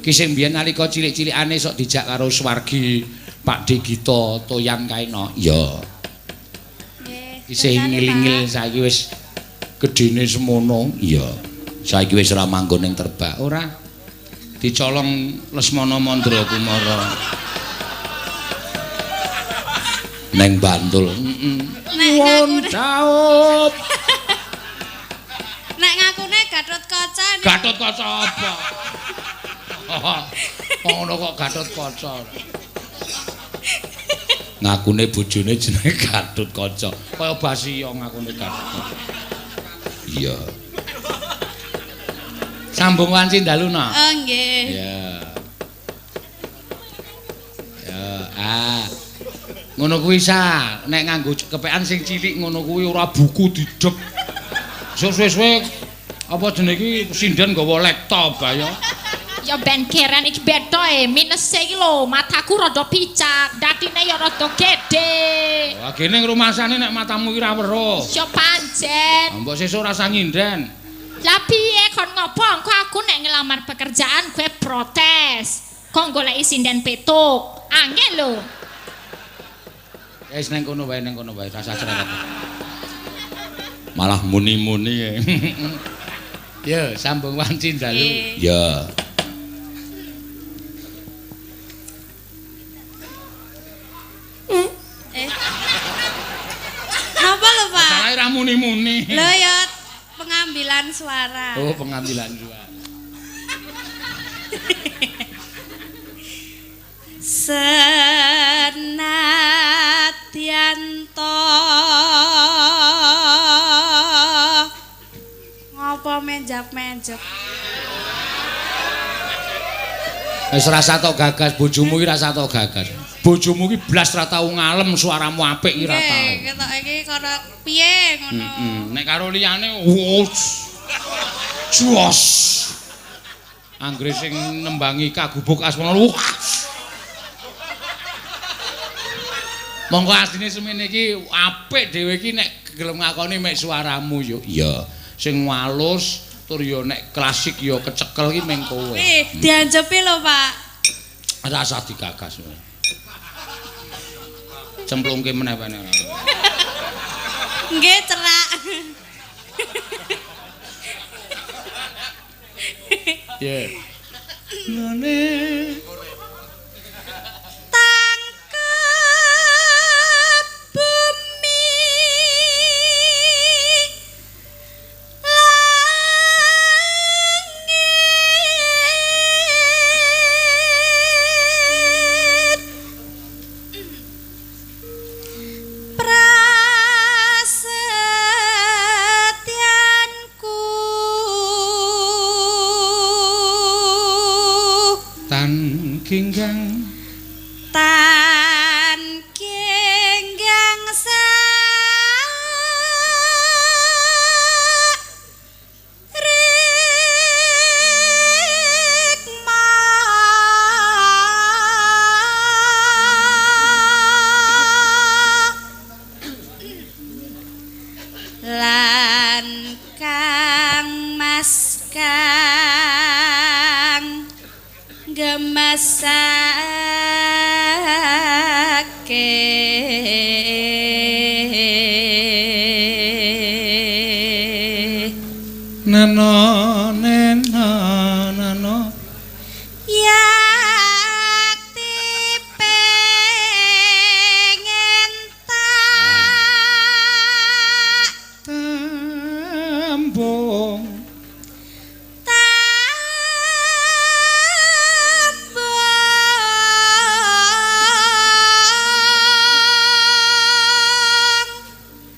Ki sing biyen nalika cilik-cilikane sok dijak karo swargi Pak D Gita Toyan kae no. Iya. Nggih. Isih ngil-ngil saiki wis gedene semono. Iya. Saiki wis ora manggon ning Terbah. Ora. Dicolong Lesmana Mandra Kumara. Neng Bantul. Heeh. Nek Jawab. Nek ngakune Gatot Kaca. Gatot Kaca apa? Ngono kok Gatot Kaca. Ngakune bojone jenenge Gatot Kaca. Kaya basiya ngakune Gatot Kaca. Iya. Sambung wanci dalu no. Oh nggih. Iya. Ya, ah. Ngono kuwi sa, nek nganggo kepekan sing cilik ngono kuwi ora buku dideg. Suwe-suwe apa jenenge iki sinden nggawa laptop ayo. Ya ben keren iki betoe minuse iki lho, mataku rada picak, dadine ya rada gedhe. Wah, gene ngrumasane nek matamu iki ra weruh. Ya pancen. Mbok sesuk rasa nyinden. Lah piye kon ngopo? Engko aku nek ngelamar pekerjaan gue protes. Kok goleki sinden petuk. Angel lho. Wis nang kono wae, rasa cerewet. Malah muni-muni. Ya, sambung wanci dalu. Ya. Napa lho, Pak? Salah ra muni-muni. Lho ya pengambilan suara. Oh, pengambilan suara. Senadyan to ngopo menjap-menjep. Wis rasa tok gagas bojomu iki rasa tok gagas. Bojomu iki blas ra tau ngalem suaramu apik iki ra tau. Nggih, ketok iki kono piye ngono. Heeh, nek karo liyane wos. Jos. Anggere sing nembangi kagubuk asmara. Monggo asline semene iki apik dhewe iki nek gelem ngakoni mek suaramu yo. Iya. Sing alus tur yo nek klasik yo kecekel iki meng kowe. Dianjepi lho, Pak. Rasah digagas. Cemplungke meneh pene. Nggih, cerak. Piye? Ngene. Tangkep bumi langit prasetyanku Tan ginggang tan genggang sak rikma lan kang mas kang gemasake nano nena nano yakti pengen tak tambung tambung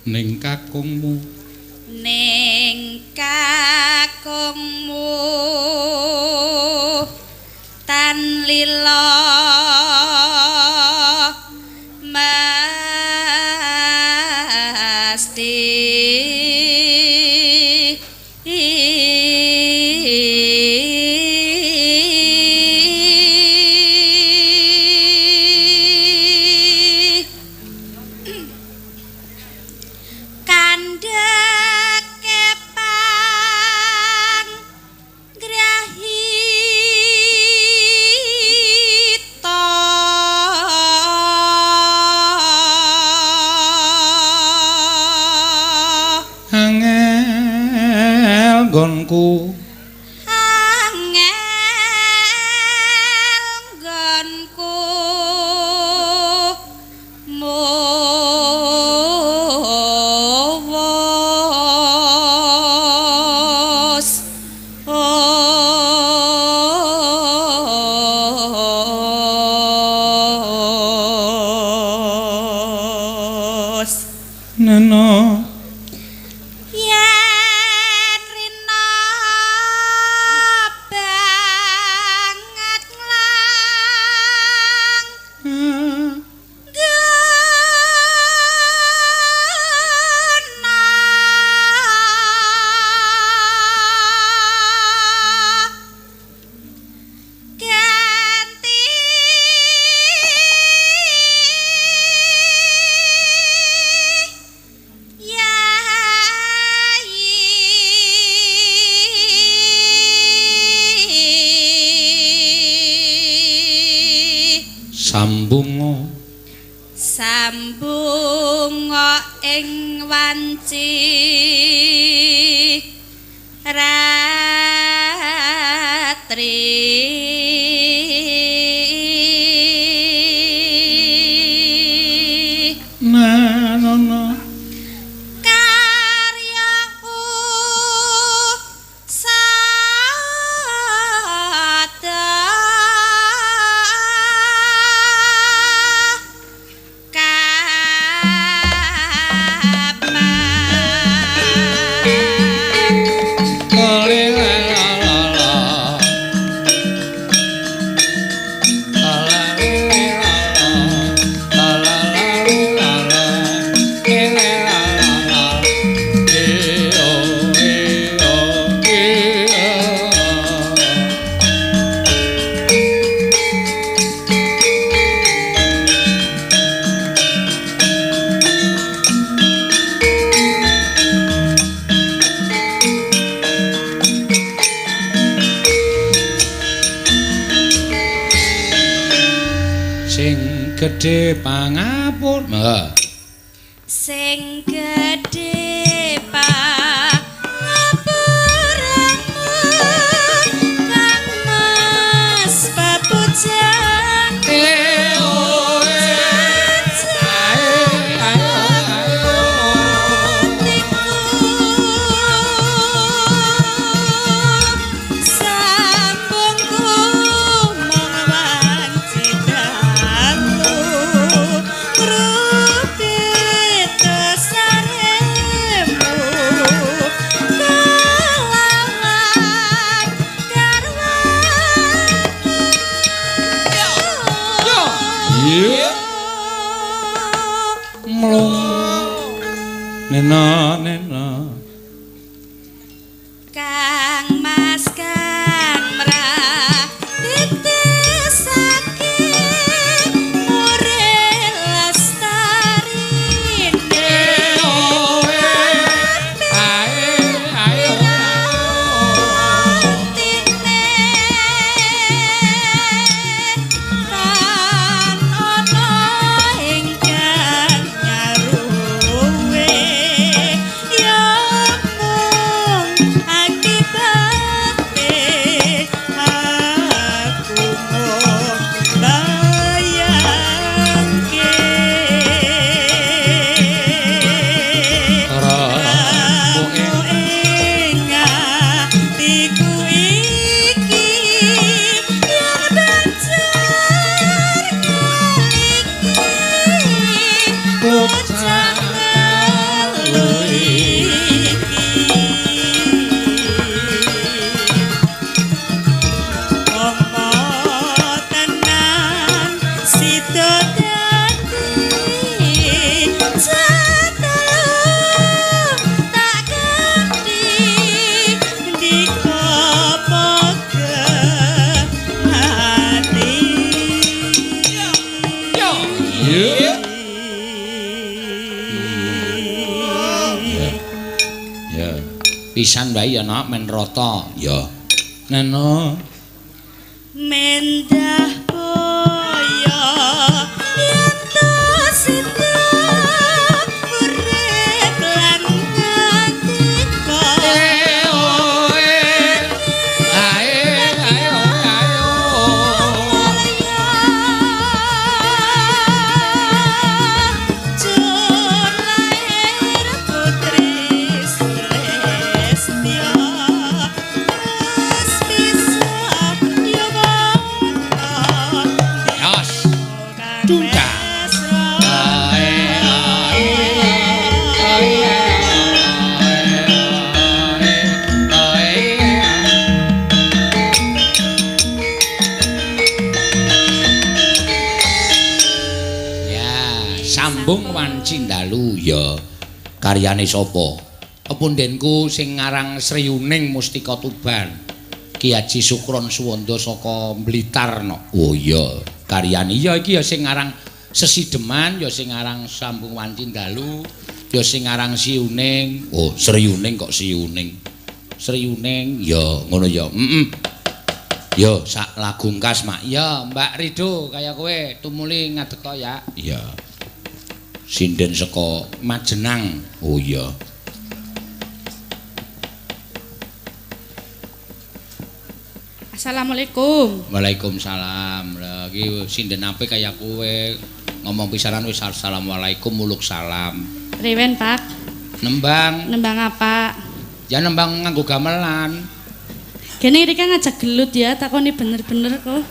ning kakungmu ning kakungmu tan lila mesti kandhek kepang grahita angel nggonku angel nggonku muwus os neno yen rina banget nglang gena ganti yai sambunga sambunga ing wanci ratri nanono karya usada kapan Sing gedhe pangapur. Ya. Sing gedhe pangapuramu Kang Mas papujan Nena nena Kang Mas kang mratitisake mure lestarine tine tan ana ingkang nyaruwe ya mung akibate aku mung bayangke Ramu ing atiku iki yen banjur ngelingi bocah telu iki. Omo tenan sida dadi jatelu tak ganti ndika poge mati. Iya. Ya. Pisan wae ya nak men rata. Ya. Neno. Mendah boyo yen to sida urip lan ngantika Jur lahir putri Sulistya terus bisa yuwana Yos. kang Tunda. mesra. Ya, sambung wanci dalu ya. Karyane sapa? Pundenku sing ngarang Sriyuning Mustika Tuban. Ki Haji Sukron Suwanda saka Blitar no. Oh iya, karyane iya iki ya sing ngarang Sesideman, ya sing ngarang Sambung Wanci Dalu, ya sing ngarang Siuning. Oh, Sriyuning kok Siuning. Sriyuning ya ngono ya. Heeh. Yo sak lagu engkas mak. Ya Mbak Rido kaya kowe tumuli ngadeka ya. Iya. Sinden saka Majenang. Oh iya. Assalamualaikum. Waalaikumsalam. Lah iki sinden apik kaya kowe ngomong pisanan wis assalamualaikum muluk salam. Riwen, Pak. Nembang. Nembang apa? Ya nembang nganggo gamelan. Kene iki kan ngajak gelut ya, takoni bener-bener kok.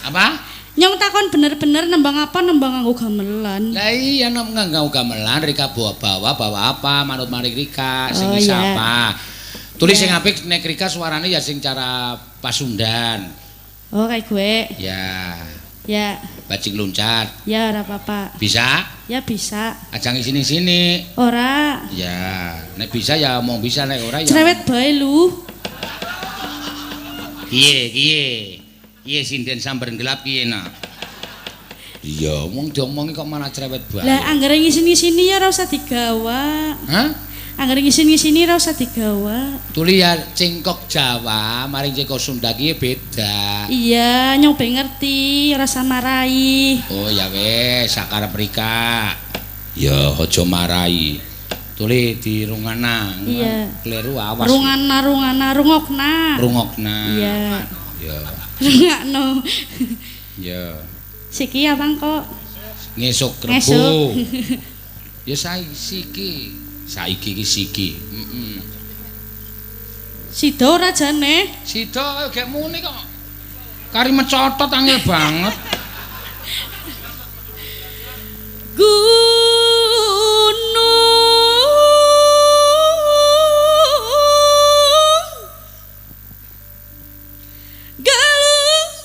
Apa? Nyong takon bener-bener nembang apa nembang nganggo gamelan. Lah iya nembang nganggo gamelan Rika bawa bawa apa manut maring Rika sing Oh, isa iya. apa. Tulis sing apik nek Rika suarane ya sing cara Pasundan. Oh, kayak gue. Ya, Ya, bajing loncat. ya ora apa-apa. Bisa? Ya bisa. Aja sini-sini. Ora. Ya, nek bisa ya omong bisa nek ora ya. Cerewet bae lu. Kiye, kiye. Kiye sinden samber gelap kiye nak. Iya, wong diomongi kok malah cerewet bae. Lah anggere ngisin-ngisini ya ora usah digawa. Hah? Anggere ngisin-ngisini ora usah digawa. Tuli ya cengkok Jawa maring cengkok Sunda ki beda. Iya, nyong ben ngerti, ora usah marahi. Oh ya wis, sakarep Rika. Ya aja marai. Tuli dirungana. Iya. Kleru awas. Rungana rungana rungokna. Rungokna. Iya. Ya. Rungakno. Ya. Siki abang kok. Ngesuk Rebo. Ngesuk. Ya saiki siki. Saiki iki siki. Heeh. Sida ora jane. Sida gek muni kok. Kari mecotot angel banget. Gunung Galunggung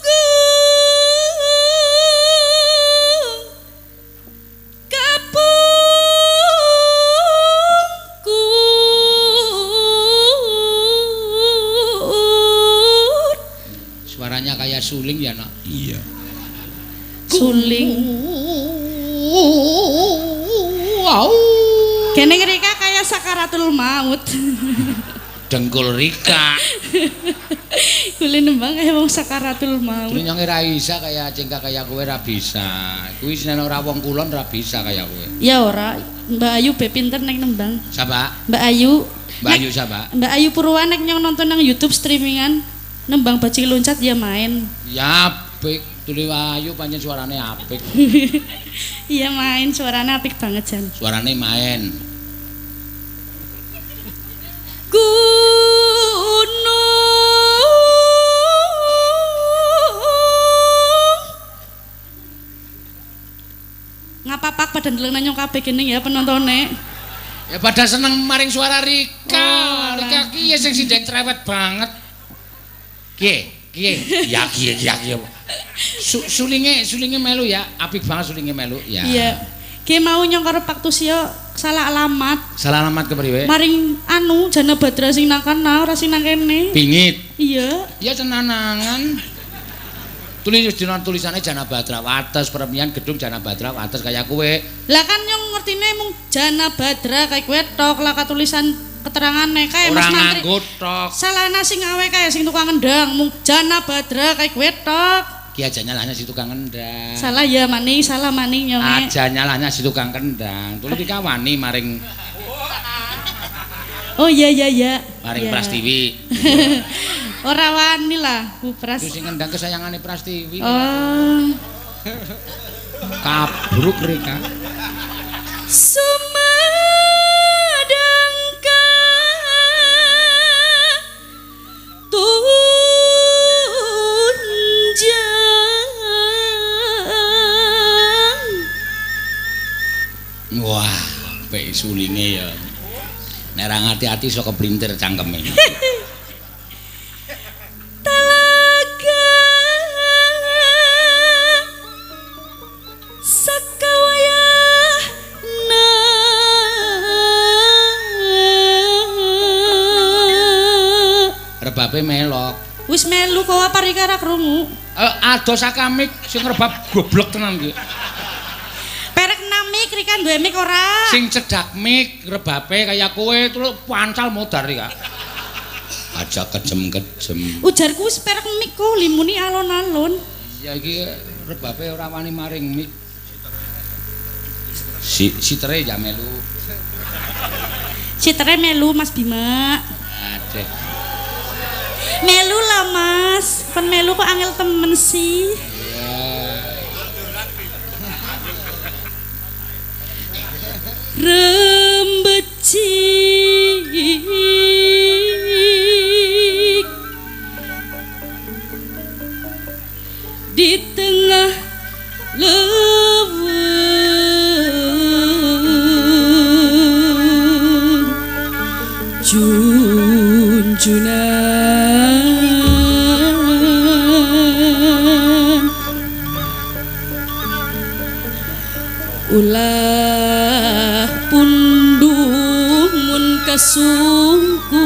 Kapungkur. Suaranya kayak suling ya, Nak? Iya. Suling. Wow. Kene ngrika kaya sakaratul maut. Dengkul Rika. Kule nembang kaya wong sakaratul maut. Terus nyong ora bisa kaya cengkak kaya kowe ora bisa. Kuwi seneng ora wong kulon ora bisa kaya kowe. Ya ora, Mbak Ayu be pinter nek nembang. Sapa? Mbak Ayu. Mbak Ayu sapa? Mbak Ayu Purwa nek nyong nonton nang YouTube streamingan nembang bajing loncat ya main. Ya apik, Tuli Ayu pancen suarane apik. Iya main, suaranya apik banget jan. Suarane main. Gunung. Ngapapak pada ndeleng nang nyong kabeh gini ya penontone. Ya pada seneng maring suara Rika. Oh, Rika ki ya sing sinden cerewet banget. Kiye, kiye. Ya kiye, ya kiye. Sulinge, sulinge melu ya. Apik banget sulinge melu ya. Iya. Ki mau nyong karo Pak Tusyo salah alamat. Salah alamat kepriwe? Maring anu Jana Badra sing nang kana ora sing nang kene. Pingit. Iya. Ya cenanangan. Tulis dina tulisane Jana Badra Wates, peremian gedung Jana Badra Wates kaya kowe. Lah kan nyong ngertine mung Jana Badra kaya kowe tok lah katulisan keterangane kae Ora Mas Mantri. nganggo tok. Salahna sing awe kae sing tukang ngendang mung Jana Badra kaya kowe tok. Ki aja nyalahnya si tukang kendang. Salah ya maning, salah maning nyonge. Aja nyalahnya si tukang kendang. Tulis Rika wani maring Oh iya iya iya. maring Iya. Prastiwi. Ora wani lah Bu Pras. Itu sing kendang kesayangane Prastiwi. Oh. Kabruk Rika. Sumedang katunjang. Wah, apik sulinge ya. Nek ora ngati-ati iso keplintir cangkeme. Talaga sakawayahna. Rebabe melok. Wis melu kok apa Rika ora krungu. Ado sakamik sing rebab goblok tenan ki. Perek namik Rika duwe mik ora? Sing cedhak mik rebabe kaya kowe terus pancal modar Rika. Aja kejem-kejem. Ujarku wis perek mik kok limuni alon-alon. Ya iki rebabe ora wani maring mik. Si sitere ya melu. Citere melu Mas Bima. Adeh. Melu lah Mas. Kon melu kok angel temen sih. Ya. Rembecik di tengah leuweung junjunan. Ulah pundung mun kasungkur.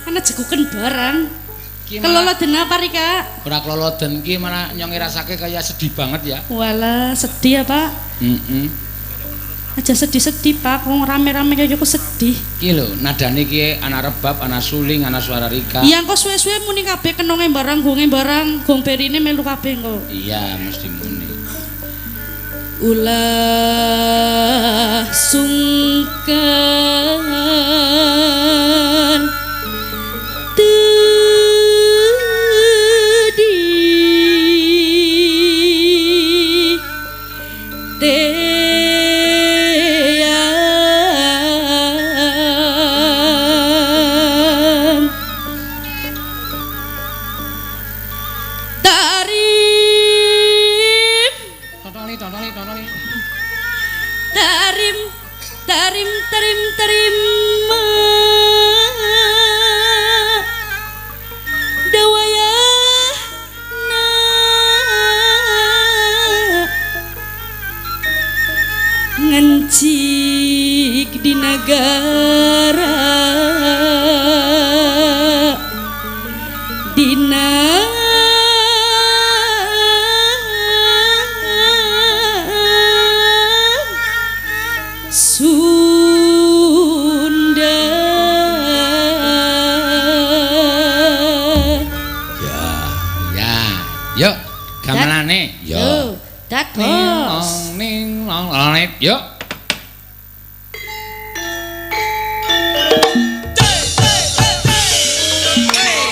Ana jekuken barang. Keloloden apa Rika? Ora keloloden ki malah nyong ngrasake kaya sedih banget ya. Walah, sedih ya, Pak. Heeh. Aja sedih-sedih, Pak. Wong rame-rame kaya aku sedih. Ki lho, nadane ki ana rebab, ana suling, ana suara rika. Iya, engko suwe-suwe muni kabeh kenonge barang, gonge barang, gong berine melu kabeh engko. Iya, mesti muni. Ulah sungkan tedi teang tarim Totoli, totoli, totoli. tarim tarim tarim terima dawaya na ngencik di negara dina Sunda. Ya, ya. Yuk, gamelane. Yo. Yo, dados. Ning ning long long yuk. Hey!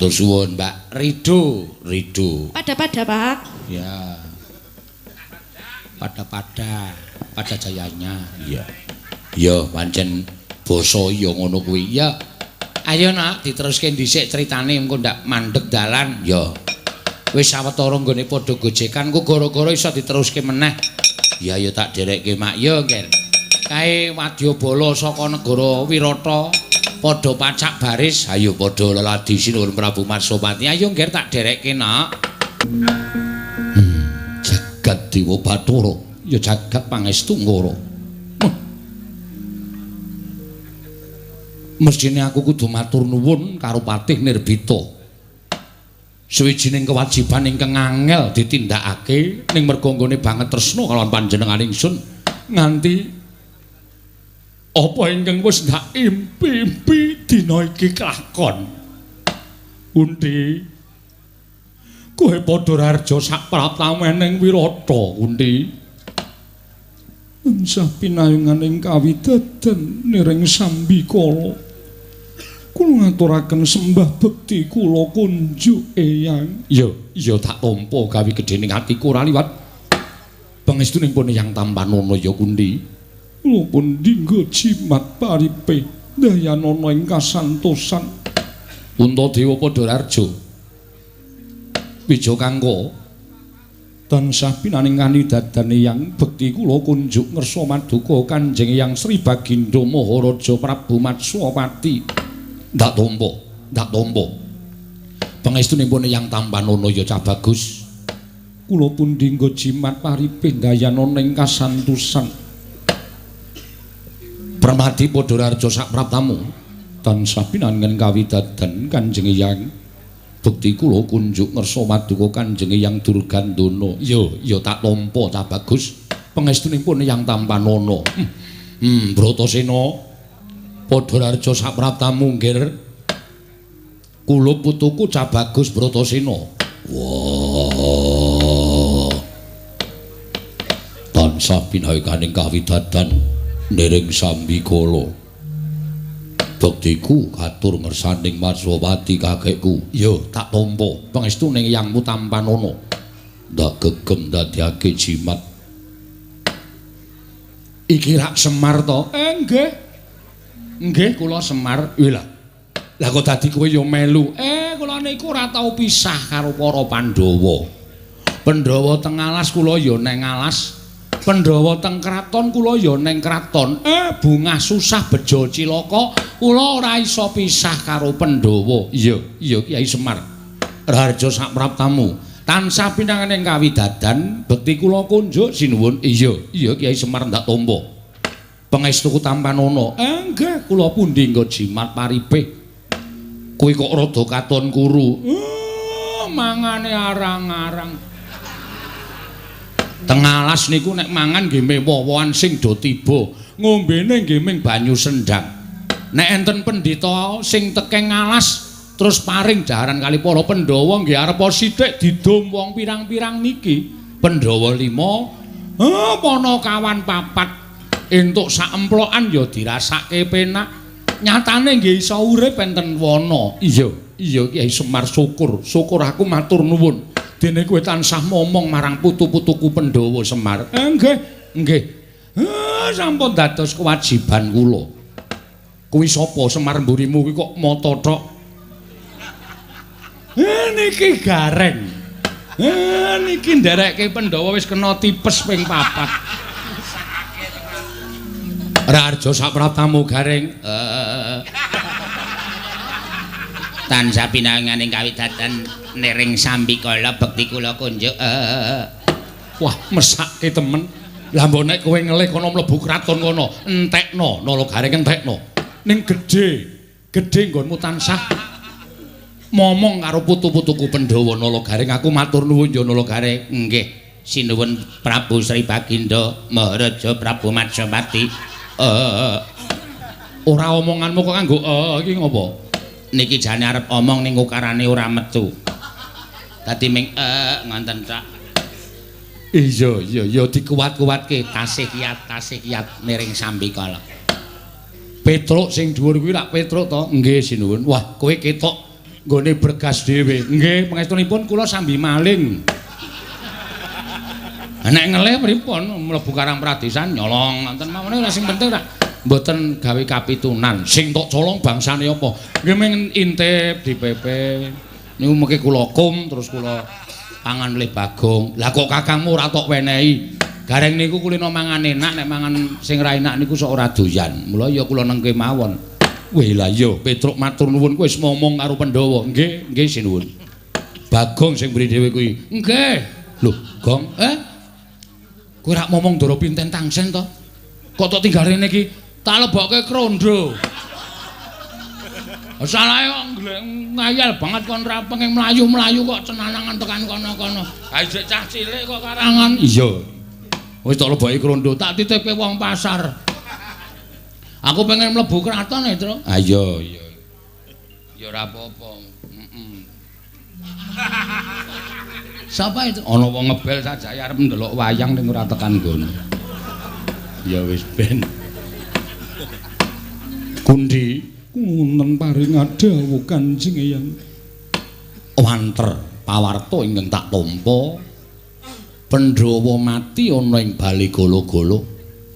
Matur suwun Mbak Rido, Rido. Pada-pada, Pak. Ya. Pada-pada, pada jayanya. Iya. Ya, pancen basa ya ngono kuwi. Ya. Ayo nak diteruske dhisik critane engko ndak mandeg dalan. Ya. Wis sawetara nggone padha gojekan ku gara-gara iso diteruske meneh. Ya ya tak derekke Mak. Ya, Nger. Kae wadyabala saka negara Wirata padha pacak baris. Ayo padha leladi sinuwun Prabu Matsopati. Ayo Nger tak derekke nak. Jagat Dewa Bathara, ya jagat pangestu ngoro. Mestine aku kudu matur nuwun karo Patih Nirbita. Suwijining kewajiban ingkang angel ditindakake ning merga nggone banget tresna kalawan panjenengan ingsun nganti apa ingkang wis ndak impi-impi dina iki kelakon. Kunti, kowe padha raharja sak pratamening Wirata, Kunti. Tansah pinayunganing kawidadan niring sambikala. Kula ngaturaken sembah bekti kula kunjuk Eyang. Ya, ya tak tampa gawe gedhening atiku ora liwat. Pangestuning pun Eyang tampanana ya Kunti. Kula pun dinggo jimat paripe dayanana ing kasantosan. Puntadewa padha raharja. Wijakangka tansah pinaning kanidadan Eyang bekti kula kunjuk ngersa maduka Kanjeng Eyang Sri Baginda Maharaja Prabu Matswapati. Ndak tampa, ndak tampa. Pangestunipun Eyang tampanana ya cah bagus. Kula pun dinggo jimat paripe dayanana ing kasantosan. Permati padha raharja sak praptamu tansah pinangan kawidadan Kanjeng Eyang bekti kula kunjuk ngersa maduka Kanjeng Eyang Durgandana. Ya, ya tak tampa cah bagus. Pangestunipun Eyang tampanana. Bratasena padha raharja sak praptamu nggir. Kula putuku cah bagus Bratasena. Wah. Tansah pinayukaning kawidadan niring sambikala. Bektiku katur ngersaning Matswapati kakekku. Ya, tak tampa pangestuning Eyangmu tampanana. Ndak gegem ndadekake jimat. Iki rak Semar to? Nggih. Nggih, kula Semar. Lha. Lah kok dadi kowe ya melu? Kula niku ora tau pisah karo para Pandhawa. Pandhawa teng alas kula ya neng alas. Pandhawa teng kraton kula ya neng kraton. Bungah susah bejo cilaka kula ora iso pisah karo Pandhawa. Iya, iya Kyai Semar. Raharja sak praptamu. Tansah pinanganing kawidadan bekti kula kunjuk sinuwun. Iya, iya Kyai Semar ndak tampa. Pangestuku tampanana. Nggih, kula pundi nggo jimat paripe. Kowe kok rada katon kuru. Mangane arang-arang. Teng alas niku nek mangan nggih mewowoan sing do tiba, ngombene nggih ming banyu sendang. Nek enten pendhita sing tekeng alas terus paring jaran kali para Pandhawa nggih arep sithik didum wong pirang-pirang niki. Pandhawa 5, Panakawan 4. Entuk sak emplokan ya dirasake penak. Nyatane nggih iso urip enten wana. Iya, iya Kyai Semar syukur, syukur aku matur nuwun. Dene kowe tansah momong marang putu-putuku Pandhawa Semar. Nggih, nggih. Sampun dados kewajiban kula. Kuwi sapa Semar mburimu kuwi kok mata tok? Niki Gareng. Niki nderekke Pandhawa wis kena tipes ping 4. Raharja sak praptamu Gareng. Tansah pinanganing kawidadan niring sambikala bekti kula kunjuk. Wah, mesake temen. Lah mbok nek kowe ngelih kono mlebu kraton kono, entekno Nala Gareng entekno. Ning gedhe, gedhe nggonmu tansah momong karo putu-putuku Pandhawa Nala Gareng. Aku matur nuwun ya Nala Gareng. Nggih, sinuwun Prabu Sri Baginda Maharaja Prabu Matswapati. Ora omonganmu kok nganggo iki ngopo? Niki jane arep omong ning ukarane ora metu. Dadi ming ngonten tok. Iya, iya, iya dikuat-kuatke tasih kiat niring sambikala. Petruk sing dhuwur kuwi rak Petruk to? Nggih, sinuwun. Wah, kowe ketok Nggone bergas dhewe. Nggih, pangestunipun kula sambi maling. Nek ngelih pripun mlebu Karang Pradesan nyolong ngoten mawon ora sing penting ora mboten gawe kapitunan. Sing tok colong bangsane apa? Nggih mung intip dipepe. Niku mengke kula kum terus kula pangan leh Bagong. Lah kok kakangmu ora tok wenehi? Gareng niku kulino mangan enak, nek mangan sing ra enak niku sok ora doyan. Mula ya kula nengke mawon. Weh lah iya, Petruk matur nuwun kowe wis momong karo Pandhawa. Nggih, nggih sinuwun. Bagong sing mbri dhewe kuwi. Nggih. Lho, Gong, eh? Kowe rak momong Ndara Pinten Tangsen to? Kok tok tinggal rene iki? Tak lebokke krondo. Salahe kok ngayal banget kon ra pengen mlayu-mlayu kok cenanangan tekan kono-kono. Ha isih cah cilik kok karangan. Iya. Wis tak leboki krondo, tak titipke wong pasar. Aku pengen mlebu kraton e, Tru. Ha iya, iya. Ya ora apa-apa. Heeh. Sapa itu? Ana wong ngebel sajae arep ndelok wayang ning ora tekan nggon. Ya wis ben. Kundi wonten paring dawuh Kanjeng Eyang. Wanter pawarta ingkang tak tampa. Pandhawa mati ana ing bale Gala-gala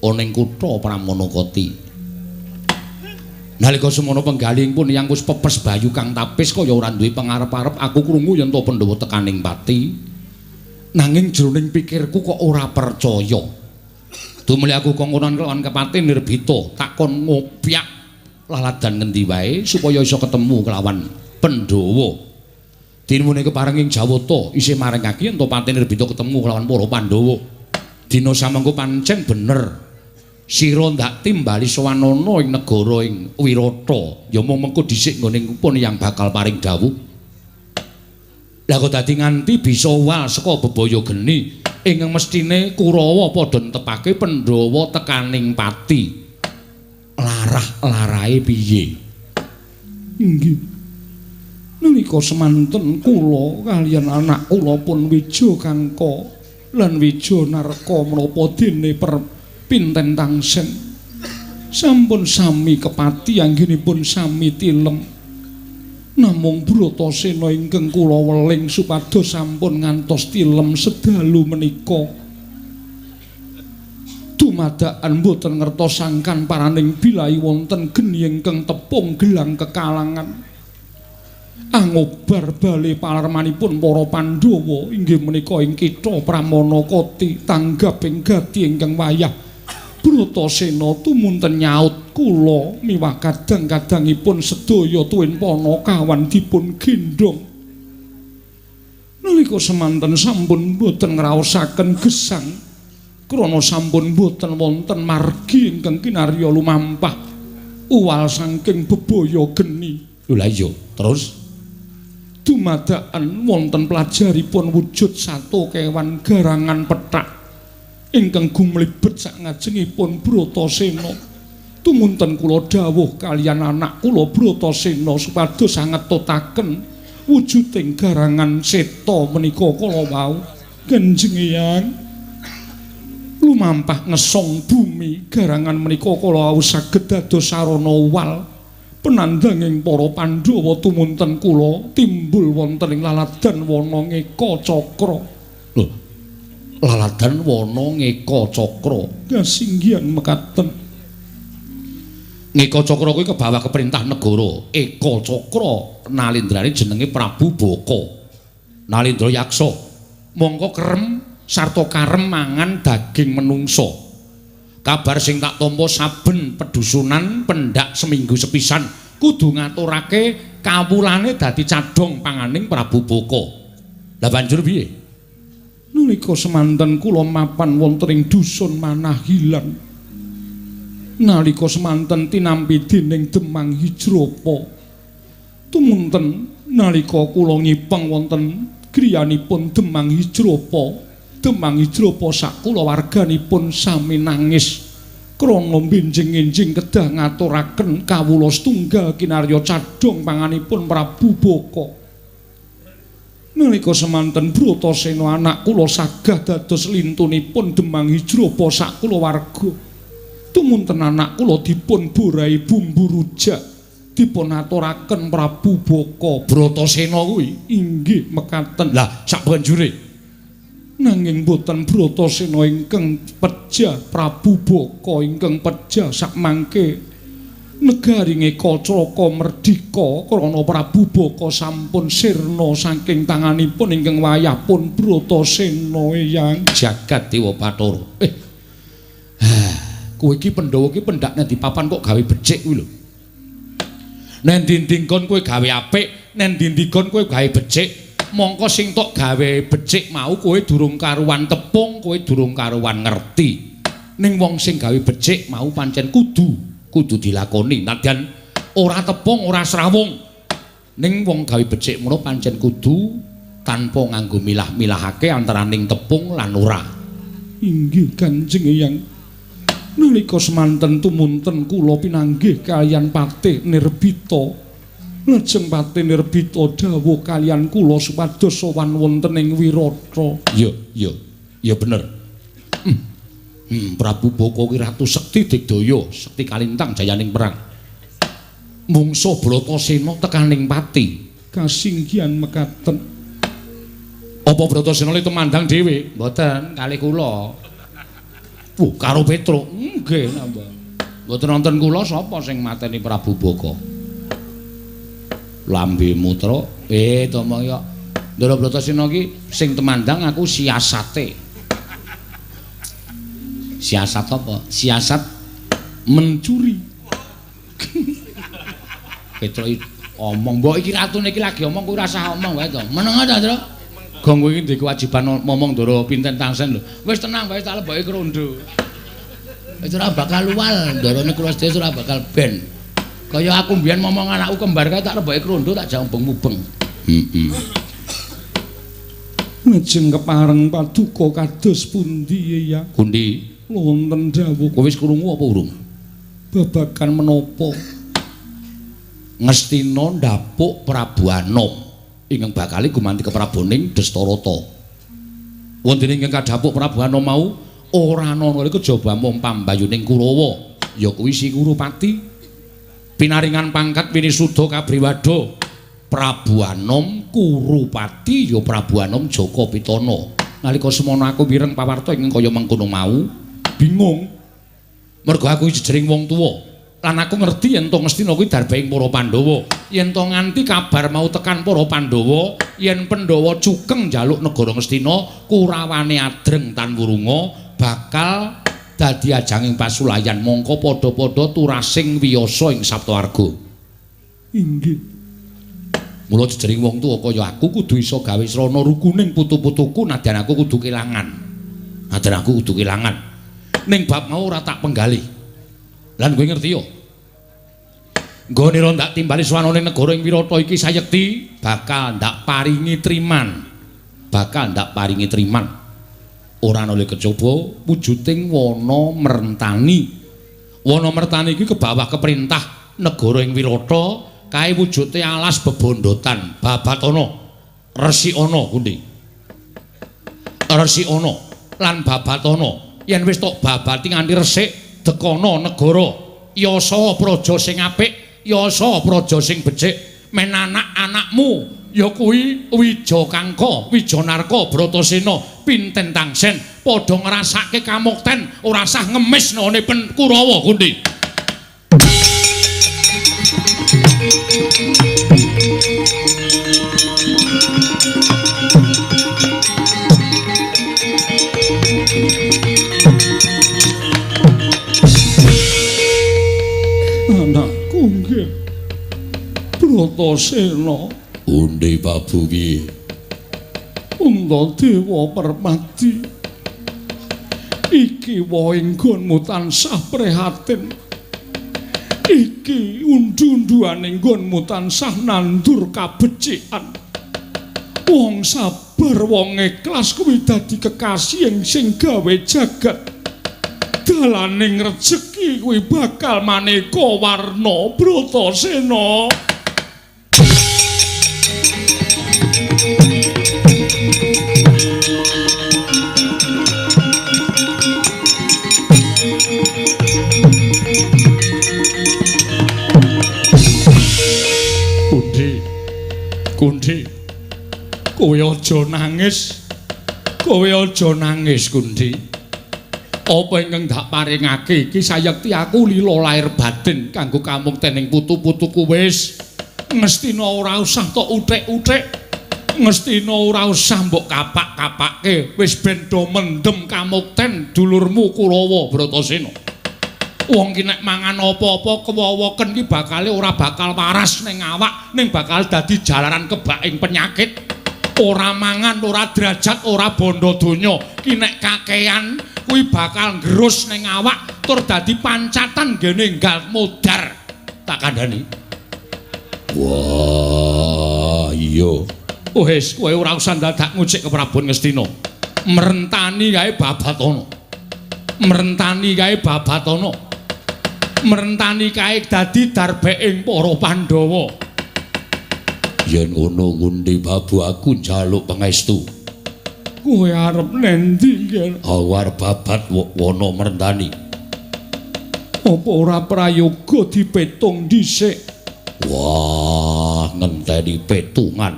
ana ing kutha Pramanakati. Nalika semono penggalihipun yang wis pepes bayu kang tapis kaya ora duwe pangarep-arep aku krungu yen to Pandhawa tekaning pati. Nanging jroning pikirku kok ora percaya. Tumuli aku kongkonan kelawan kepati Nirbita takon ngopyak laladan ngendi wae supaya iso ketemu kelawan Pandhawa. Dinune kepareng ing Jawata isih marengake yen to Pati Nirbita ketemu kelawan para Pandhawa. Dina samengko pancen bener. Sira ndak timbali sowanana ing negara ing Wirata, ya mung mengko dhisik nggone pun yang bakal paring dawuh. Lah kok dadi nganti bisa wal saka bebaya geni ingkang mesthine Kurawa padha netepake Pandhawa tekaning pati. Larah-larahe piye? Inggih. Nalika semanten kula kaliyan anak kula pun Wija Kangka lan Wija Narka menapa dene Pinten Tangsen sampun sami kepati anggenipun sami tilem. Namung Bratasena ingkang kula weling supados sampun ngantos tilem sedalu menika. Dumadakan boten ngertos sangkan paraning bilai wonten geni ingkang tepung gelang kekalangan. Angobar bale palarmanipun para Pandhawa inggih menika ing kitha Pramanakati tanggap ing gati ingkang wayah. Bratasena tumunten nyaut kula miwah kadang-kadangipun sedaya tuwin panakawan dipun gendhong. Nalika semanten sampun boten ngraosaken gesang krana sampun boten wonten margi ingkang kinarya lumampah uwal saking bebaya geni. Lho lha iya, terus dumadakan wonten pelajaripun wujud sato kewan garangan pethak ingkang gumlibet sakngajengipun Bratasena. Tumunten kula dawuh kaliyan anak kula Bratasena supados sangetutaken wujuding garangan seta menika kala wau. Kanjeng Eyang lumampah ngesong bumi garangan menika kala wau saged dados sarana wal penandhanging para Pandhawa. Tumunten kula timbul wonten ing laladan wana Ngeka Cakra. Lho, laladan wana Ngeka Cakra kasinggihan mekaten. Ngeka Cakra kuwi kebawa keperintah negara. Eka Cakra nalindrane jenenge Prabu Baka Nalindra Yaksa. Mongko kerem sarta karem mangan daging menungsa. Kabar sing tak tampa saben pedusunan pendak seminggu sepisan kudu ngaturake kawulane dadi cadhong panganing Prabu Baka. Lah banjur piye? Nalika semanten kula mapan wonten ing dusun Manahilan. Nalika semanten tinampi dening Demang Hijrapa. Tumunten nalika kula ngipeng wonten griyanipun Demang Hijrapa, Demang Hijrapa sak kulawarganipun sami nangis krana benjing-enjing kedah ngaturaken kawula setunggal kinarya cadhong panganipun Prabu Baka. Nalika semanten Bratasena anak kula sagah dados lintunipun Demang Hijrapa sak kulawarga. Tumunten anak kula dipun borai bumbu rujak Dipun aturaken Prabu Baka Bratasena kuwi inggih mekaten. Lah sabanjure nanging boten Bratasena ingkang pejah, Prabu Baka ingkang pejah sakmangke negari Ngekacraka merdika krana Prabu Baka sampun sirna saking tanganipun ingkang wayah pun Bratasena eyang jagat Dewa Bathara. Kowe iki Pandhawa iki pendhak nang di papan kok gawe becik kuwi lho. Nang ndi-ndi nggon kowe gawe apik, nang ndi-ndi nggon kowe gawe becik, mongko sing tok gawe becik mau kowe durung karuan tepung, kowe durung karuan ngerti. Ning wong sing gawe becik mau pancen kudu dilakoni. Nadyan ora tepung, ora srawung. Ning wong gawe becik ngono pancen kudu tanpa nganggo milah-milahake antaraning tepung lan ora. Inggih Kanjeng Eyang. Nalika semanten tumunten kula pinanggih kaliyan Patih Nirbita. Lajeng Patih Nirbita dawuh kaliyan kula supados sowan wonten ing Wirata. Iya, iya. Ya bener. Prabu Baka ki ratu sekti digdaya, sekti kalintang jayaning perang. Mungsuh Bratasena tekaning pati. Kasinggihan mekaten. Apa Bratasena tumandang dhewe? Mboten, kalih kula. Wuh, karo Petruk. Nggih, nambah. Mboten nonton kula sapa sing mateni Prabu Baka? Lambemu, Truk. To mong yo. Ndara Bratasena ki sing temandang aku siasate. Siasat apa? Siasat mencuri. Petruk omong, mbok iki ratune iki lagi omong kuwi ora usah omong wae to. Meneng ta, Truk? Gong kowe iki ndek kewajiban momong ndara pinten tangsen lho. Wis tenang wae tak leboke krondo. Wis ora bakal luwal, ndarane kula sedaya ora bakal ben. Kaya aku mbiyen momong anakku kembar kae tak leboke krondo tak jak mubeng-mubeng. Heeh. Lajeng kepareng paduka kados pundi ya? Pundi? Wonten dawuh. Kowe wis krungu apa urung? Babagan menapa? Ngastina ndapuk Prabu Anom ingkang bakale gumanti kepraboning Destarata. Wonten ingkang kadhapuk Prabu Anom mau ora ana kejaba mung pambayuning Kurawa, ya kuwi si Kurupati. Pinaringan pangkat Winisuda Kabriwada Prabu Anom Kurupati ya Prabu Anom Jaka Pitana. Nalika semono aku mireng pawarta ingkang kaya mengkono mau, bingung. Mergo aku jejering wong tuwa. Lan aku ngerti yen to Ngastina kuwi darbaing para Pandhawa. Yen to nganti kabar mau tekan para Pandhawa, yen Pandhawa cukeng njaluk negara Ngastina, Kurawane adreng tan wurunga bakal dadi ajanging pasulayan mongko padha-padha turasing wiyasa ing Saptawarga. Inggih. Mula jejering wong tuwa kaya aku kudu iso gawe srana rukuning putu-putuku nadyan aku kudu kelangan. Nadyan aku kudu kelangan. Ning bab mau ora tak penggalih. Lan kowe ngerti yo. Nggone ora ndak timbali swanane negara ing Wirata iki sayekti bakal ndak paringi triman. Bakal ndak paringi triman. Ora ana le kejaba wujuding wana mertani. Wana mertani iki kebawah keperintah negara ing Wirata kae wujude alas bebondotan babatana resikana kundi. Resikana lan babatana yen wis tok babati nganti resik dekana negara yasa praja sing apik, yasa praja sing becik, men anak-anakmu ya kuwi Wijakangka, Wijanarka, Bratasena, Pinten Tangsen padha ngrasake kamukten ora sah ngemis none Kurawa kundi. Anakku nggih Bratasena. Undi Prabu piye? Puntadewa Permadi, iki wae nggonmu tansah prihatin. Iki undu-unduane nggonmu tansah nandur kabecikan. Wong sabar, wong ikhlas kuwi dadi kekasih sing gawe jagat. Dalaning rejeki kuwi bakal maneka warna, Bratasena. Aja nangis. Kowe aja nangis, Kundi. Apa ingkang dak paringake iki sayekti aku lila lahir batin kanggo kamuktening putu-putuku wis. Ngestina ora usah tok uthik-uthik. Ngestina ora usah mbok kapak-kapake, wis ben do mendem kamukten dulurmu Kurawa Bratasena. Wong ki nek mangan apa-apa kewowoken ki bakale ora bakal waras ning awak, ning bakal dadi jalaran kebaking penyakit. Ora mangan, ora derajat, ora bondo donya, ki nek kakean kuwi bakal nggerus ning awak tur dadi pancatan nggene enggal modar. Tak kandhani. Wah, iya. Wis, kowe ora usah dadak ngucik ke Prabon Ngastina. Merentani kae babatana. Merentani kae babatana. Merentani kae dadi darbeking para Pandhawa. Yen ngono Gundi Babu aku njaluk pangestu. Kowe arep nendi, Nger? Aku arep babat wana merentani. Apa ora prayoga dipetung dhisik? Wah, ngenteni petungan.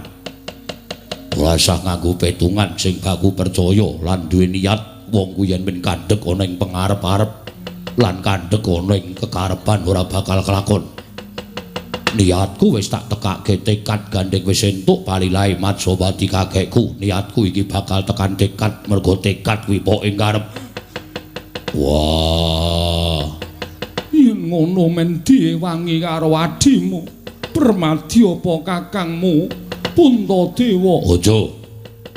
Ora usah nganggo petungan, sing baku percaya lan duwe niat wong ku yen men kandhek ana ing pengarep-arep lan kandhek ana ing kekarepan ora bakal kelakon. Niatku wis tak tekake tekad gandeng wis entuk palilahe Matsawati kakekku. Niatku iki bakal tekan tekad mergo tekad kuwi pok ing karep. Wah, yen ngono men diwangi karo adimu, Permadi apa kakangmu Puntadewa? Aja,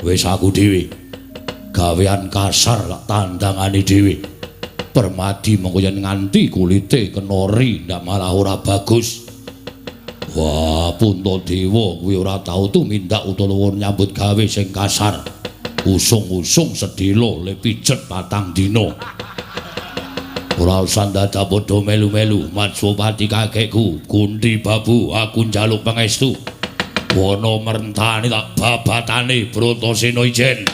wis aku dhewe. Gawean kasar lak tandangane dhewe. Permadi mengko yen nganti kulite kena ri ndak malah ora bagus. Wah, Puntadewa kuwi ora tau tumindak utawa nyambut gawe sing kasar. Usung-usung sedhela le pijet patang dina. Ora usah dadak padha melu-melu Matswapati kakekku, Gundi Babu, aku njaluk pangestu. Wana merentani tak babatane Bratasena ijen.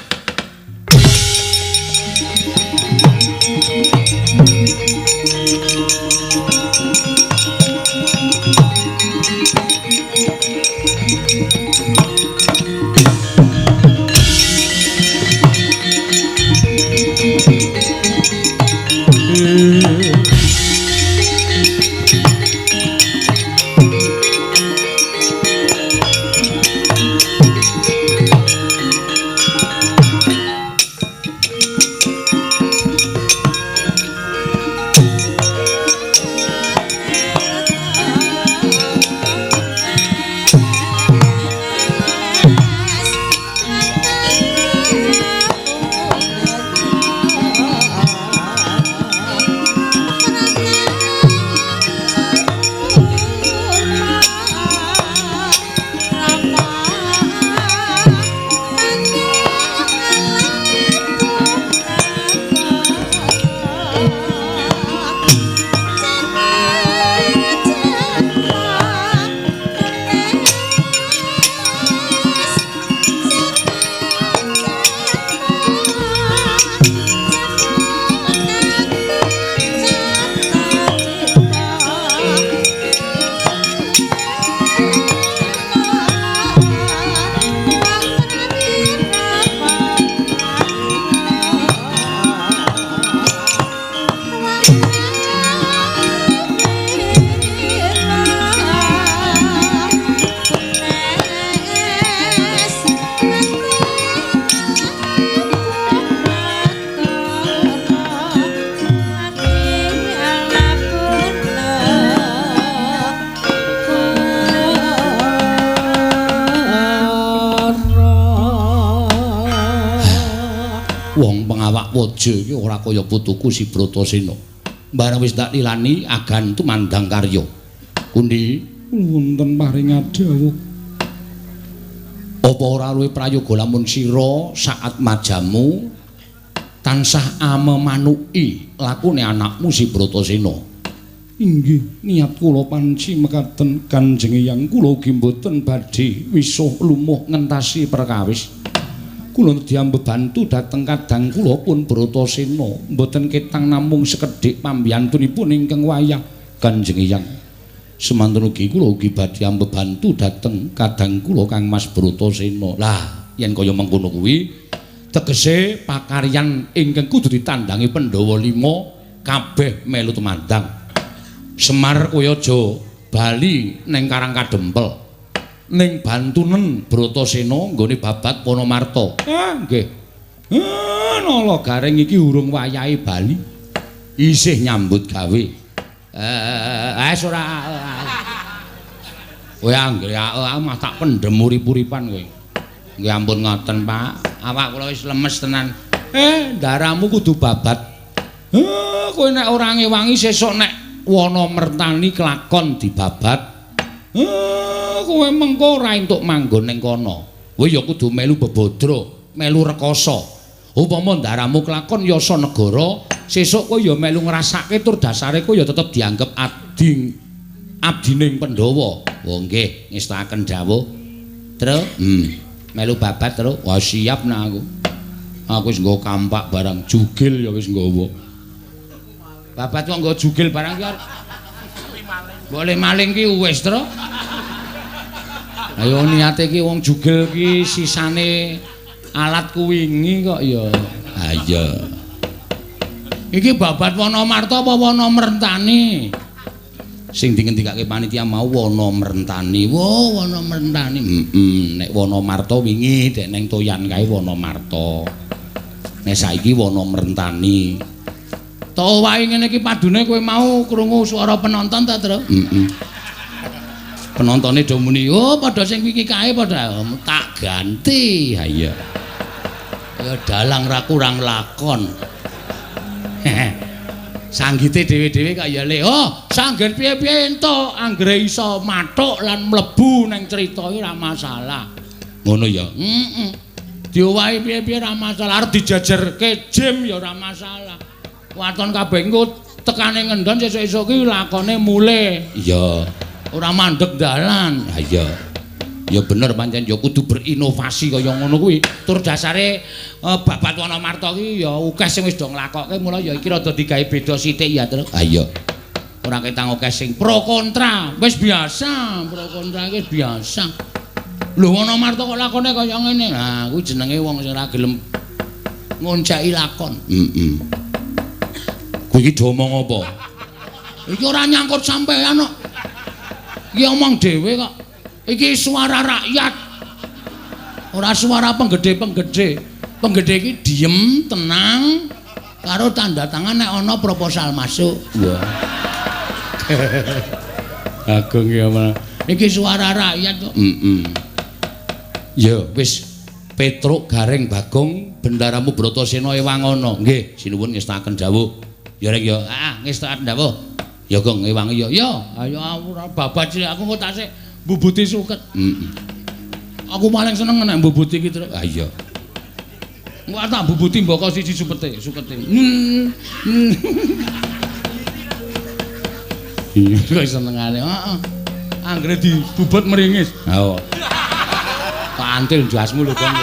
Waja iki ora kaya putuku si Bratasena. Bareng wis tak lilani agan tumandang karya. Kundi wonten paring dawuh. Apa ora luwih prayoga lamun sira saat majamu tansah amemanuki lakune anakmu si Bratasena? Inggih, niat kula panci mekaten Kanjeng Eyang, kula ugi mboten badhe wisuh lumuh ngentasi perkawis. Kula diambebantu dhateng kadang kula pun Bratasena mboten ketang namung sekedhik pambiyantunipun ingkang wayah Kanjeng Eyang. Semanten ugi kula ugi badhe ambebantu dhateng kadang kula Kang Mas Bratasena. Lah, Yen kaya mengkono kuwi tegese pakaryan ingkang kudu ditandangi Pandhawa 5 kabeh melu tumandang. Semar kowe aja bali ning Karang Kadempel. Ning Bantunen Bratasena nggone babat Wanamarta. Ah nggih. Ah nala Gareng iki urung wayahe bali. Isih nyambut gawe. Eh ora. Kowe anggere aku mah tak pendhem urip-uripan kowe. Nggih ampun ngoten, Pak. Awak kula wis lemes tenan. Ndaramu kudu babat. Kowe nek ora ngewangi sesuk nek wana mertani kelakon dibabat. Kowe mengko ora entuk manggon ning kono. Kowe ya kudu melu bebodro, melu rekoso. Upama ndaramu kelakon yasa negara, sesuk kowe ya melu ngrasake tur dasare kowe ya tetep dianggep abdining Pandhawa. Oh nggih, ngestakaken dawuh. Tru, melu babat, Tru. Wah siap nah aku. Aku wis nggawa kampak barang jugil ya wis nggawa. Babat kok nggawa jugil barang ki boleh maling ki wis, Tru. Ayo niate ki wong jugil ki sisane alat kuwingi kok ya. Ha iya. Iki babat Wanamarta apa Wanamertani? Sing dingendikake panitia mau Wanamertani. Wo, Wanamertani. Heeh, nek Wanamarta wingi dek ning Toyan kae Wanamarta. Nek saiki Wanamertani. To wae ngene iki padune kowe mau krungu swara penonton ta, Tru? Heeh. Penontone do muni, "Oh, padha sing wingi kae padha tak ganti." Ha iya. Ya dalang ra kurang lakon. Sanggite dhewe-dhewe kok ya le. Oh, sanggit piye-piye entuk anggere iso mathuk lan mlebu ning crita iki ora masalah. Ngono ya. Heeh. Diowahi piye-piye ora masalah, arep dijejerke jim ya ora masalah. Waton kabeh engko tekane ngendon sesuk-esuk ki lakone mulih. Iya. Ora mandeg dalan. Ha iya. Ya bener pancen ya kudu berinovasi kaya ngono kuwi. Tur dasare babat Wanamarta ki ya akeh sing wis do nglakokke mula ya iki rada digawe beda sithik ya, Tru. Ha iya. Ora ketang akeh sing pro kontra. Wis biasa, pro kontra iki biasa. Lho Wanamarta kok lakone kaya ngene. Nah, kuwi jenenge wong sing ora gelem ngonceki lakon. Heeh. Kuwi iki do omong apa? Iki ora nyangkut sampean kok. Iki omong dhewe kok. Iki suara rakyat. Ora suara penggede-penggede. Penggede iki diem, tenang, karo tanda tangan nek ana proposal masuk. Iya. Agung ya malah. Iki suara rakyat kok. Heeh. Ya wis Petruk Gareng Bagong bendaramu Bratasena ewangono. Nggih, sinuwun ngestakaken dawuh. Ya rek ya. Ah, ngestakaken dawuh. Ya Gong ewangi ya. Ya, ayo ora babat cilik aku kok tasik mbubuti suket. Heeh. Aku paling seneng nek mbubuti iki, Tru. Ha iya. Engko tak mbubuti mboko siji supete, sukete. Iya, kok senengane. Heeh. Anggere dibubut meringis. Ha. Tak antil jasmu lho, Gong.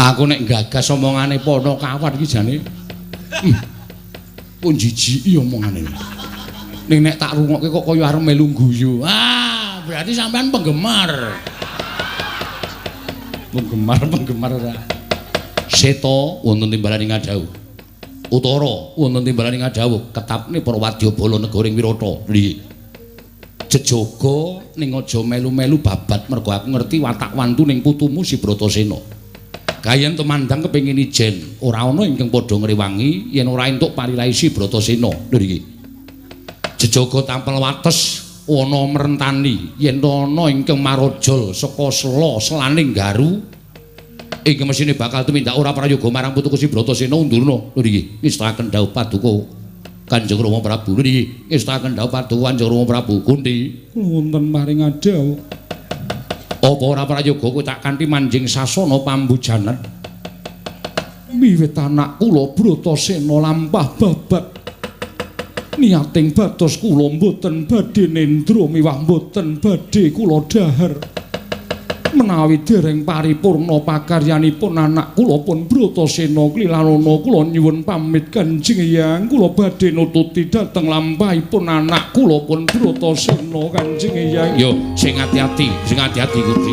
Aku nek gagas omongane Ponokawan iki jane pun jijiki omongane. Ning nek tak rungokke kok kaya arep melu guyu. Ah, berarti sampean penggemar. Penggemar ora. Seta wonten timbalan ing ngadhawuh. Utara wonten timbalan ing ngadhawuh, ketapne para wadyabala negara ing Wirata. Lho. Jejaga ning aja melu-melu babat mergo aku ngerti watak wantu ning putumu si Bratasena. Kayen tumandang kepengin ijen, ora ana ingkang padha ngrewangi yen ora entuk parilahi si Bratasena. Lho iki. Jejaga tampel wates wana merentani yen ana ingkang marajal saka sela selaning garu ingkang mesine bakal tumindak ora prayoga marang putuku si Bratasena undurna. Lho iki ngestakaken dawuh paduka Kanjeng Rama Prabu. Lho iki ngestakaken dawuh paduka Kanjeng Rama Prabu. Kunti wonten maring adhawuh. Apa ora prayoga kowe tak kanthi manjing sasana pambujanan? Miwit anak kula Bratasena lampah babat niating batos kula mboten badhe nendra miwah mboten badhe kula dhahar. Menawi dereng paripurna pakaryanipun anak kula pun Bratasena Klilanana, kula nyuwun pamit Kanjeng Eyang, kula badhe nututi dhateng lampahipun anak kula pun Bratasena Kanjeng Eyang. Yo sing ati-ati, sing ati-ati Kunti.